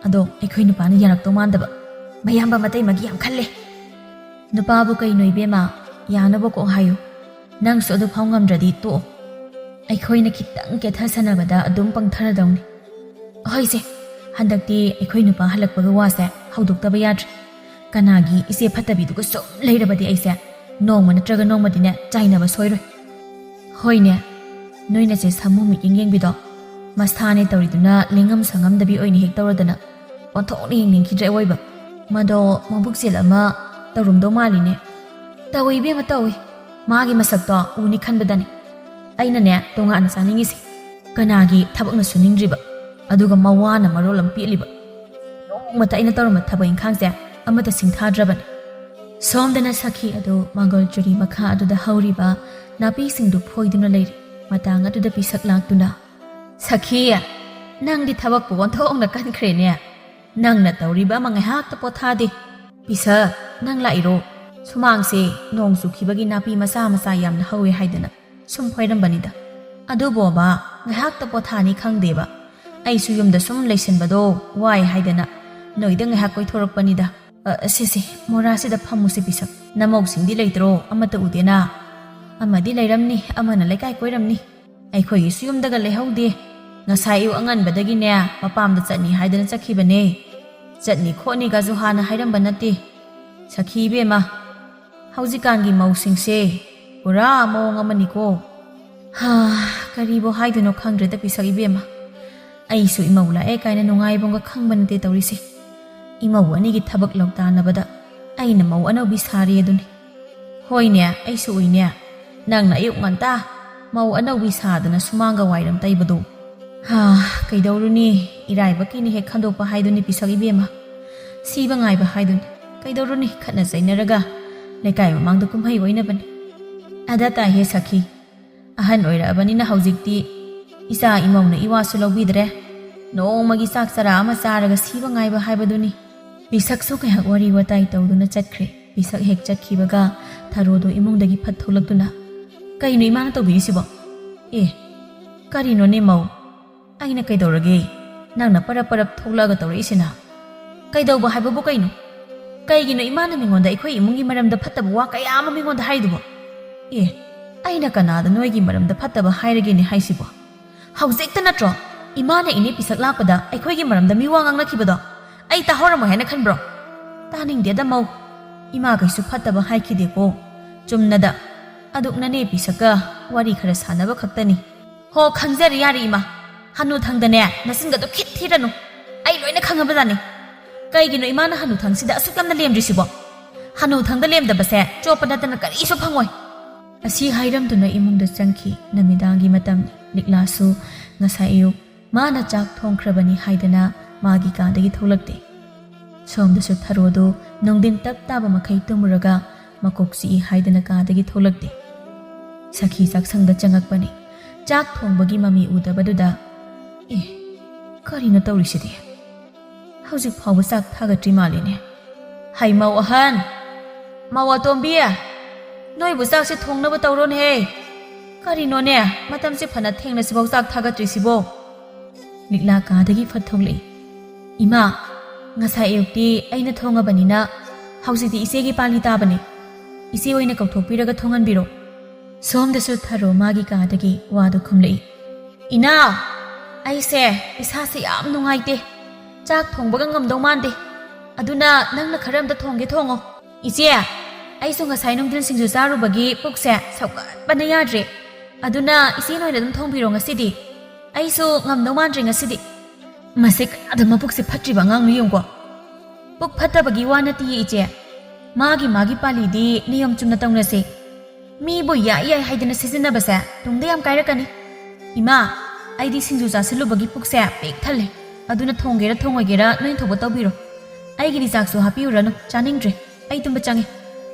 ꯑꯗꯣ ꯑꯩꯈꯣꯏ ꯅꯨꯄꯥꯅ ꯌꯥꯔꯛꯇꯧ ꯃꯥꯟꯗꯕ꯫ ꯃꯌꯥꯝꯕ ꯃꯇꯩ ꯃꯒꯤ ꯌꯥꯝ ꯈꯜꯂꯦ꯫ ꯅꯨꯄꯥꯕꯨ ꯀꯩꯅꯣ ꯏꯕꯦꯝꯃ, ꯌꯥꯅꯕ ꯀꯣꯛ ꯍꯥꯏꯌꯨ꯫ ꯅꯪꯁꯨ ꯑꯗꯨ ꯐꯥꯎ ꯉꯝꯗ꯭ꯔꯗꯤ ꯇꯣꯛꯑꯣ꯫ ꯑꯩꯈꯣꯏꯅ ꯈꯤꯇꯪ ꯀꯦꯊꯁꯟꯅꯕꯗ ꯑꯗꯨꯝ ꯄꯪꯊꯔꯗꯧꯅꯤ꯫ ꯍꯣꯏꯁꯦ, ꯍꯟꯗꯛꯇꯤ ꯑꯩꯈꯣꯏ ꯅꯨꯄꯥ ꯍꯜꯂꯛꯄꯒ ꯋꯥꯁꯦ ꯍꯧꯗꯣꯛꯇꯕ ꯌꯥꯗ꯭ꯔꯦ꯫ ꯀꯅꯥꯒꯤ ꯏꯆꯦ ꯐꯠꯇꯕꯤꯗꯨꯒ ꯁꯨꯝ ꯂꯩꯔꯕꯗꯤ ꯑꯩꯁꯦ ꯅꯣꯡꯃ ꯅꯠꯇ꯭ꯔꯒ ꯅꯣꯡꯃꯗꯤꯅꯦ ꯆꯥꯏꯅꯕ ꯁꯣꯏꯔꯣꯏ꯫ ꯍꯣꯏꯅꯦ, ꯅꯣꯏꯅ ꯆꯦ ꯁꯥꯃꯨ ꯃꯤꯠꯌꯦꯡ ꯌꯦꯡꯕꯤꯗꯣ ꯃꯁꯥꯅꯦ ꯇꯧꯔꯤꯗꯨꯅ ꯂꯦꯡꯉꯝ ꯁꯉꯝꯗꯕꯤ ꯑꯣꯏꯅ ꯍꯦꯛ ꯇꯧꯔꯗꯅ ꯑꯣꯟꯊꯣꯛꯅ ꯌꯦꯡꯅꯤꯡꯈꯤꯗ꯭ꯔꯦ ꯑꯋꯣꯏꯕ꯫ ꯃꯗꯣ ꯃꯕꯨꯛ ꯆꯦꯜ ꯑꯃ ꯇꯧꯔꯝꯗꯧ ꯃꯥꯜꯂꯤꯅꯦ꯫ ꯇꯧꯏ ꯏꯕꯦꯝꯃ, ꯇꯧꯏ꯫ ꯃꯥꯒꯤ ꯃꯁꯛꯇꯣ ꯎꯅꯤ ꯈꯟꯕꯗꯅꯤ ꯑꯩꯅꯅꯦ ꯇꯣꯉꯥꯟꯅ ꯆꯥꯅꯤꯡꯉꯤꯁꯦ꯫ ꯀꯅꯥꯒꯤ ꯊꯕꯛꯅ ꯁꯨꯅꯤꯡꯗ꯭ꯔꯤꯕ? ꯑꯗꯨꯒ ꯃꯋꯥꯅ ꯃꯔꯣꯜ ꯑꯃ ꯄꯦꯠꯂꯤꯕ꯫ ꯅꯣꯡꯃꯇ ꯑꯩꯅ ꯇꯧꯔꯝꯕ ꯊꯕꯛ ꯏꯪꯈꯥꯡꯁꯦ ꯑꯃꯠꯇ ꯁꯤꯡꯊꯥꯗ꯭ꯔꯕꯅꯤ꯫ ꯁꯣꯝꯗꯅ ꯁꯈꯤ ꯑꯗꯨ ꯃꯥꯡꯒꯣꯜ ꯆꯨꯔꯤ ꯃꯈꯥ ꯑꯗꯨꯗ ꯍꯧꯔꯤꯕ ꯅꯥꯄꯤꯁꯤꯡꯗꯨ ꯐꯣꯏꯗꯨꯅ ꯂꯩꯔꯤ꯫ ꯃꯇꯥꯡ ꯑꯗꯨꯗ ꯄꯤꯁꯛ ꯂꯥꯛꯇꯨꯅ, "ꯁꯈꯤ, ꯅꯪꯗꯤ ꯊꯕꯛꯄꯨ ꯑꯣꯟꯊꯣꯛꯅ ꯀꯟꯈ꯭ꯔꯦꯅꯦ꯫ ꯅꯪꯅ ꯇꯧꯔꯤꯕ ꯑꯃ ꯉꯥꯏꯍꯥꯛꯇ ꯄꯣꯊꯥꯗꯦ꯫ ꯄꯤꯁꯛ, ꯅꯪ ꯂꯥꯛꯏꯔꯣ? ꯁꯨꯃꯥꯡꯁꯦ ꯅꯣꯡ ꯆꯨꯈꯤꯕꯒꯤ ꯅꯥꯄꯤ ꯃꯆꯥ ꯃꯆꯥ ꯌꯥꯝꯅ ꯍꯧꯋꯦ ꯍꯥꯏꯗꯅ ꯁꯨꯝ ꯐꯣꯏꯔꯝꯕꯅꯤꯗ꯫ ꯑꯗꯨꯕꯣꯕ, ꯉꯥꯏꯍꯥꯛꯇ ꯄꯣꯊꯥꯅꯤ ꯈꯪꯗꯦꯕ꯫ ꯑꯩꯁꯨ ꯌꯨꯝꯗ ꯁꯨꯝ ꯂꯩꯁꯤꯟꯕꯗꯣ ꯋꯥꯏ ꯍꯥꯏꯗꯅ ꯅꯣꯏꯗ ꯉꯥꯏꯍꯥꯛ ꯀꯣꯏꯊꯣꯔꯛꯄꯅꯤꯗ꯫ ꯑ, ꯁꯦ, ꯁꯦ, ꯃꯣꯔꯥꯁꯤꯗ ꯐꯝꯃꯨꯁꯦ ꯄꯤꯁꯛ꯫ ꯅꯃꯧꯁꯤꯡꯗꯤ ꯂꯩꯇ꯭ꯔꯣ? ꯑꯃꯠꯇ ꯎꯗꯦꯅ?" "ꯑꯃꯗꯤ ꯂꯩꯔꯝꯅꯤ, ꯑꯃꯅ ꯂꯩꯀꯥꯏ ꯀꯣꯏꯔꯝꯅꯤ꯫ ꯑꯩꯈꯣꯏꯒꯤꯁꯨ ꯌꯨꯝꯗꯒ ꯂꯩꯍꯧꯗꯦ꯫ ꯉꯁꯥꯏ ꯑꯌꯨꯛ ꯑꯉꯟꯕꯗꯒꯤꯅꯦ ꯃꯄꯥꯝꯗ ꯆꯠꯅꯤ ꯍꯥꯏꯗꯅ ꯆꯠꯈꯤꯕꯅꯦ꯫ ꯆꯠꯅꯤ ꯈꯣꯠꯅꯤꯒꯁꯨ ꯍꯥꯟꯅ ꯍꯥꯏꯔꯝꯕ ꯅꯠꯇꯦ꯫ ꯁꯈꯤ ꯏꯕꯦꯝꯃ, ꯍꯧꯖꯤꯛꯀꯥꯟꯒꯤ ꯃꯧꯁꯤꯡꯁꯦ ꯄꯨꯔꯥ ꯃꯑꯣꯡ ꯑꯃꯅꯤꯀꯣ꯫ ꯍꯥ, ꯀꯔꯤꯕꯨ ꯍꯥꯏꯗꯣꯏꯅꯣ ꯈꯪꯗ꯭ꯔꯦꯗ ꯄꯤꯁꯛ ꯏꯕꯦꯝꯃ꯫ ꯑꯩꯁꯨ ꯏꯃꯧ ꯂꯥꯛꯑꯦ ꯀꯥꯏꯅ ꯅꯨꯡꯉꯥꯏꯕꯒ ꯈꯪꯕ ꯅꯠꯇꯦ ꯇꯧꯔꯤꯁꯦ꯫ ꯏꯃꯧ ꯑꯅꯤꯒꯤ ꯊꯕꯛ ꯂꯧꯇꯥꯟꯅꯕꯗ ꯑꯩꯅ ꯃꯧ ꯑꯅꯧꯕꯤ ꯁꯥꯔꯦ ꯑꯗꯨꯅꯤ꯫ ꯍꯣꯏꯅꯦ, ꯑꯩꯁꯨ ꯎꯏꯅꯦ꯫ ꯅꯪꯅ ꯑꯌꯨꯛ ꯉꯟꯇꯥ ꯃꯧ ꯑꯅꯧꯕꯤ ꯁꯥꯗꯅ ꯁꯨꯃꯥꯡꯒ ꯋꯥꯏꯔꯝ ꯇꯩꯕꯗꯣ꯫ ꯍꯥ, ꯀꯩꯗꯧꯔꯨꯅꯤ, ꯏꯔꯥꯏꯕꯛꯀꯤꯅꯤ ꯍꯦꯛ ꯈꯟꯗꯣꯛꯄ ꯍꯥꯏꯗꯨꯅꯤ ꯄꯤꯁꯛ ꯏꯕꯦꯝꯃ꯫ ꯁꯤꯕ ꯉꯥꯏꯕ ꯍꯥꯏꯗꯨꯅꯤ꯫ ꯀꯩꯗꯧꯔꯨꯅꯤ, ꯈꯠꯅ ꯆꯩꯅꯔꯒ ꯂꯩꯀꯥꯏ ꯃꯃꯥꯡꯗ ꯀꯨꯝꯍꯩ ꯑꯣꯏꯅꯕꯅꯤ꯫ ꯑꯗ ꯇꯥꯏꯍꯦ ꯁꯈꯤ, ꯑꯍꯟ ꯑꯣꯏꯔꯛꯑꯕꯅꯤꯅ ꯍꯧꯖꯤꯛꯇꯤ ꯏꯆꯥ ꯏꯃꯧꯅ ꯏꯋꯥꯁꯨ ꯂꯧꯕꯤꯗ꯭ꯔꯦ꯫ ꯅꯣꯡꯃꯒꯤ ꯆꯥꯛ ꯆꯔꯥ ꯑꯃ ꯆꯥꯔꯒ ꯁꯤꯕ ꯉꯥꯏꯕ ꯍꯥꯏꯕꯗꯨꯅꯤ꯫ ꯄꯤꯁꯛꯁꯨ ꯉꯥꯏꯍꯥꯛ ꯋꯥꯔꯤ ꯋꯥꯇꯥꯏ ꯇꯧꯗꯨꯅ ꯆꯠꯈ꯭ꯔꯦ꯫ ꯄꯤꯁꯛ ꯍꯦꯛ ꯆꯠꯈꯤꯕꯒ ꯊꯔꯣꯗꯣ ꯏꯃꯨꯡꯗꯒꯤ ꯐꯠ ꯊꯣꯛꯂꯛꯇꯨꯅ, "ꯀꯩꯅꯣ ꯏꯃꯥꯅ ꯇꯧꯕꯤꯔꯤꯁꯤꯕꯣ? ꯑꯦ, ꯀꯔꯤꯅꯣꯅꯦ ꯃꯧ? ꯑꯩꯅ ꯀꯩꯗꯧꯔꯒꯦ? ꯅꯪꯅ ꯄꯔꯞ ꯄꯔꯞ ꯊꯣꯛꯂꯛꯑꯒ ꯇꯧꯔꯛꯏꯁꯤꯅ? ꯀꯩꯗꯧꯕ ꯍꯥꯏꯕꯕꯨ ꯀꯩꯅꯣ? ꯀꯩꯒꯤꯅꯣ ꯏꯃꯥꯅ ꯃꯤꯉꯣꯟꯗ ꯑꯩꯈꯣꯏ ꯏꯃꯨꯡꯒꯤ ꯃꯔꯝꯗ ꯐꯠꯇꯕ ꯋꯥ ꯀꯌꯥ ꯑꯃ ꯃꯤꯉꯣꯟꯗ ꯍꯥꯏꯔꯤꯗꯨꯕꯣ? ꯑꯦ, ꯑꯩꯅ ꯀꯅꯥꯗ ꯅꯣꯏꯒꯤ ꯃꯔꯝꯗ ꯐꯠꯇꯕ ꯍꯥꯏꯔꯒꯦꯅꯦ ꯍꯥꯏꯁꯤꯕꯣ? ꯍꯧꯖꯤꯛꯇ ꯅꯠꯇ꯭ꯔꯣ ꯏꯃꯥꯅ ꯏꯅꯦ ꯄꯤꯁꯛ ꯂꯥꯛꯄꯗ ꯑꯩꯈꯣꯏꯒꯤ ꯃꯔꯝꯗ ꯃꯤ ꯋꯥ ꯉꯥꯡꯅꯈꯤꯕꯗꯣ? ꯑꯩ ꯇꯥꯍꯧꯔꯝꯃꯣꯏ ꯍꯥꯏꯅ ꯈꯟꯕ꯭ꯔꯣ? ꯇꯥꯅꯤꯡꯗꯦꯗ ꯃꯧ꯫ ꯏꯃꯥ ꯀꯩꯁꯨ ꯐꯠꯇꯕ ꯍꯥꯏꯈꯤꯗꯦꯀꯣ꯫ ꯆꯨꯝꯅꯗ ꯑꯗꯨꯛ ꯅꯅꯦ ꯄꯤꯁꯛꯀ ꯋꯥꯔꯤ ꯈꯔ ꯁꯥꯟꯅꯕ ꯈꯛꯇꯅꯤ꯫ ꯍꯣ, ꯈꯪꯖꯔꯦ, ꯌꯥꯔꯦ ꯏꯃꯥ꯫ ꯍꯅꯨꯊꯪꯗꯅꯦ ꯅꯆꯤꯟꯒꯗꯣ ꯈꯤꯠ ꯊꯤꯔꯅꯨ꯫ ꯑꯩ ꯂꯣꯏꯅ ꯈꯪꯉꯕꯖꯥꯠꯅꯤ꯫ ꯀꯩꯒꯤꯅꯣ ꯏꯃꯥꯅ ꯍꯅꯨꯊꯪꯁꯤꯗ ꯑꯁꯨꯛ ꯌꯥꯝꯅ ꯂꯦꯝꯗ꯭ꯔꯤꯁꯤꯕꯣ? ꯍꯅꯨꯊꯪꯗ ꯂꯦꯝꯗꯕꯁꯦ ꯆꯣꯞꯄ ꯅꯠꯇꯅ ꯀꯔꯤꯁꯨ ꯐꯪꯉꯣꯏ꯫ ꯑꯁꯤ ꯍꯥꯏꯔꯝꯗꯨꯅ ꯏꯃꯨꯡꯗ ꯆꯪꯈꯤ꯫ ꯅꯨꯃꯤꯗꯥꯡꯒꯤ ꯃꯇꯝꯅꯤ꯫ ꯂꯤꯛꯂꯥꯁꯨ ꯉꯁꯥꯏ ꯑꯌꯨꯛ ꯃꯥꯅ ꯆꯥꯛ ꯊꯣꯡꯈ꯭ꯔꯕꯅꯤ ꯍꯥꯏꯗꯅ ꯃꯥꯒꯤ ꯀꯥꯗꯒꯤ ꯊꯣꯛꯂꯛꯇꯦ꯫ ꯁꯣꯝꯗꯁꯨ ꯊꯔꯣꯗꯨ ꯅꯨꯡꯊꯤꯟ ꯇꯞ ꯇꯥꯕ ꯃꯈꯩ ꯇꯨꯝꯃꯨꯔꯒ ꯃꯀꯣꯛ ꯆꯤꯛꯏ ꯍꯥꯏꯗꯅ ꯀꯥꯗꯒꯤ ꯊꯣꯛꯂꯛꯇꯦ꯫ ꯁꯈꯤ ꯆꯥꯛꯁꯪꯗ ꯆꯪꯉꯛꯄꯅꯤ꯫ ꯆꯥꯛ ꯊꯣꯡꯕꯒꯤ ꯃꯃꯤ ꯎꯗꯕꯗꯨꯗ, "ꯑꯦ, ꯀꯔꯤꯅꯣ ꯇꯧꯔꯤꯁꯤꯗꯤ? ꯍꯧꯖꯤꯛ ꯐꯥꯎꯕ ꯆꯥꯛ ꯊꯥꯒꯠꯇ꯭ꯔꯤ ꯃꯥꯜꯂꯤꯅꯦ꯫ ꯍꯩ ꯃꯧ ꯑꯍꯟ, ꯃꯧ ꯑꯇꯣꯝꯕꯤ, ꯅꯣꯏꯕꯨ ꯆꯥꯛꯁꯦ ꯊꯣꯡꯅꯕ ꯇꯧꯔꯣꯅꯦꯍꯦ꯫ ꯀꯔꯤꯅꯣꯅꯦ, ꯃꯇꯝꯁꯦ ꯐꯅ ꯊꯦꯡꯅꯁꯤꯐꯥꯎ ꯆꯥꯛ ꯊꯥꯒꯠꯇ꯭ꯔꯤꯁꯤꯕꯣ?" ꯂꯤꯛꯂꯥ ꯀꯥꯗꯒꯤ ꯐꯠ ꯊꯣꯛꯂꯛꯏ꯫ "ꯏꯃꯥ, ꯉꯁꯥꯏ ꯑꯌꯨꯛꯇꯤ ꯑꯩꯅ ꯊꯣꯡꯉꯕꯅꯤꯅ ꯍꯧꯖꯤꯛꯇꯤ ꯏꯆꯦꯒꯤ ꯄꯥꯂꯤ ꯇꯥꯕꯅꯦ꯫ ꯏꯆꯦ ꯑꯣꯏꯅ ꯀꯧꯊꯣꯛꯄꯤꯔꯒ ꯊꯣꯡꯍꯟꯕꯤꯔꯣ꯫" ꯁꯣꯝꯗꯁꯨ ꯊꯔꯣ ꯃꯥꯒꯤ ꯀꯥꯗꯒꯤ ꯋꯥꯗꯨ ꯈꯨꯝꯂꯛꯏ꯫ "ꯏꯅꯥꯎ, ꯑꯩꯁꯦ ꯏꯁꯥꯁꯦ ꯌꯥꯝ ꯅꯨꯡꯉꯥꯏꯇꯦ꯫ ꯆꯥꯛ ꯊꯣꯡꯕꯒ ꯉꯝꯗꯧ ꯃꯥꯟꯗꯦ꯫ ꯑꯗꯨꯅ ꯅꯪꯅ ꯈꯔ ꯑꯝꯇ ꯊꯣꯡꯒꯦ ꯊꯣꯡꯉꯣ꯫" "ꯏꯆꯦ, ꯑꯩꯁꯨ ꯉꯁꯥꯏ ꯅꯨꯡꯊꯤꯜ ꯁꯤꯡꯖꯨ ꯆꯥꯔꯨꯕꯒꯤ ꯄꯨꯛꯁꯦ ꯁꯧꯒꯠꯄꯅ ꯌꯥꯗ꯭ꯔꯦ꯫ ꯑꯗꯨꯅ ꯏꯆꯦ ꯅꯣꯏꯅ ꯑꯗꯨꯝ ꯊꯣꯡꯕꯤꯔꯣ ꯉꯁꯤꯗꯤ꯫ ꯑꯩꯁꯨ ꯉꯝꯗꯧ ꯃꯥꯟꯗ꯭ꯔꯦ ꯉꯁꯤꯗꯤ꯫" ꯃꯁꯤ ꯀꯌꯥꯗ ꯃꯕꯨꯛꯁꯦ ꯐꯠꯇ꯭ꯔꯤꯕ ꯑꯉꯥꯡꯅꯣ ꯌꯦꯡꯉꯨꯀꯣ꯫ ꯄꯨꯛ ꯐꯠꯇꯕꯒꯤ ꯋꯥ ꯅꯠꯇꯤꯌꯦ ꯏꯆꯦ꯫ ꯃꯥꯒꯤ ꯃꯥꯒꯤ ꯄꯥꯂꯤꯗꯤ ꯅꯤꯌꯣꯝ ꯆꯨꯝꯅ ꯇꯧꯅꯁꯦ꯫ ꯃꯤꯕꯨ ꯌꯥꯏ ꯌꯥꯏ ꯍꯥꯏꯗꯅ ꯁꯤꯖꯤꯟꯅꯕꯁꯦ ꯇꯨꯡꯗ ꯌꯥꯝ ꯀꯥꯏꯔꯛꯀꯅꯤ꯫ ꯏꯃꯥ, ꯑꯩꯗꯤ ꯁꯤꯡꯖꯨ ꯆꯥꯁꯤꯜꯂꯨꯕꯒꯤ ꯄꯨꯛꯁꯦ ꯄꯤꯛ ꯊꯜꯂꯦ꯫ ꯑꯗꯨꯅ ꯊꯣꯡꯒꯦꯔꯥ ꯊꯣꯡꯉꯣꯏꯒꯦꯔꯥ ꯅꯣꯏ ꯊꯣꯛꯄ ꯇꯧꯕꯤꯔꯣ꯫ ꯑꯩꯒꯤꯗꯤ ꯆꯥꯛꯁꯨ ꯍꯥꯞꯄꯤꯔꯨꯔꯅꯨ, ꯆꯥꯅꯤꯡꯗ꯭ꯔꯦ꯫ ꯑꯩ ꯇꯨꯝꯕ ꯆꯪꯉꯦ꯫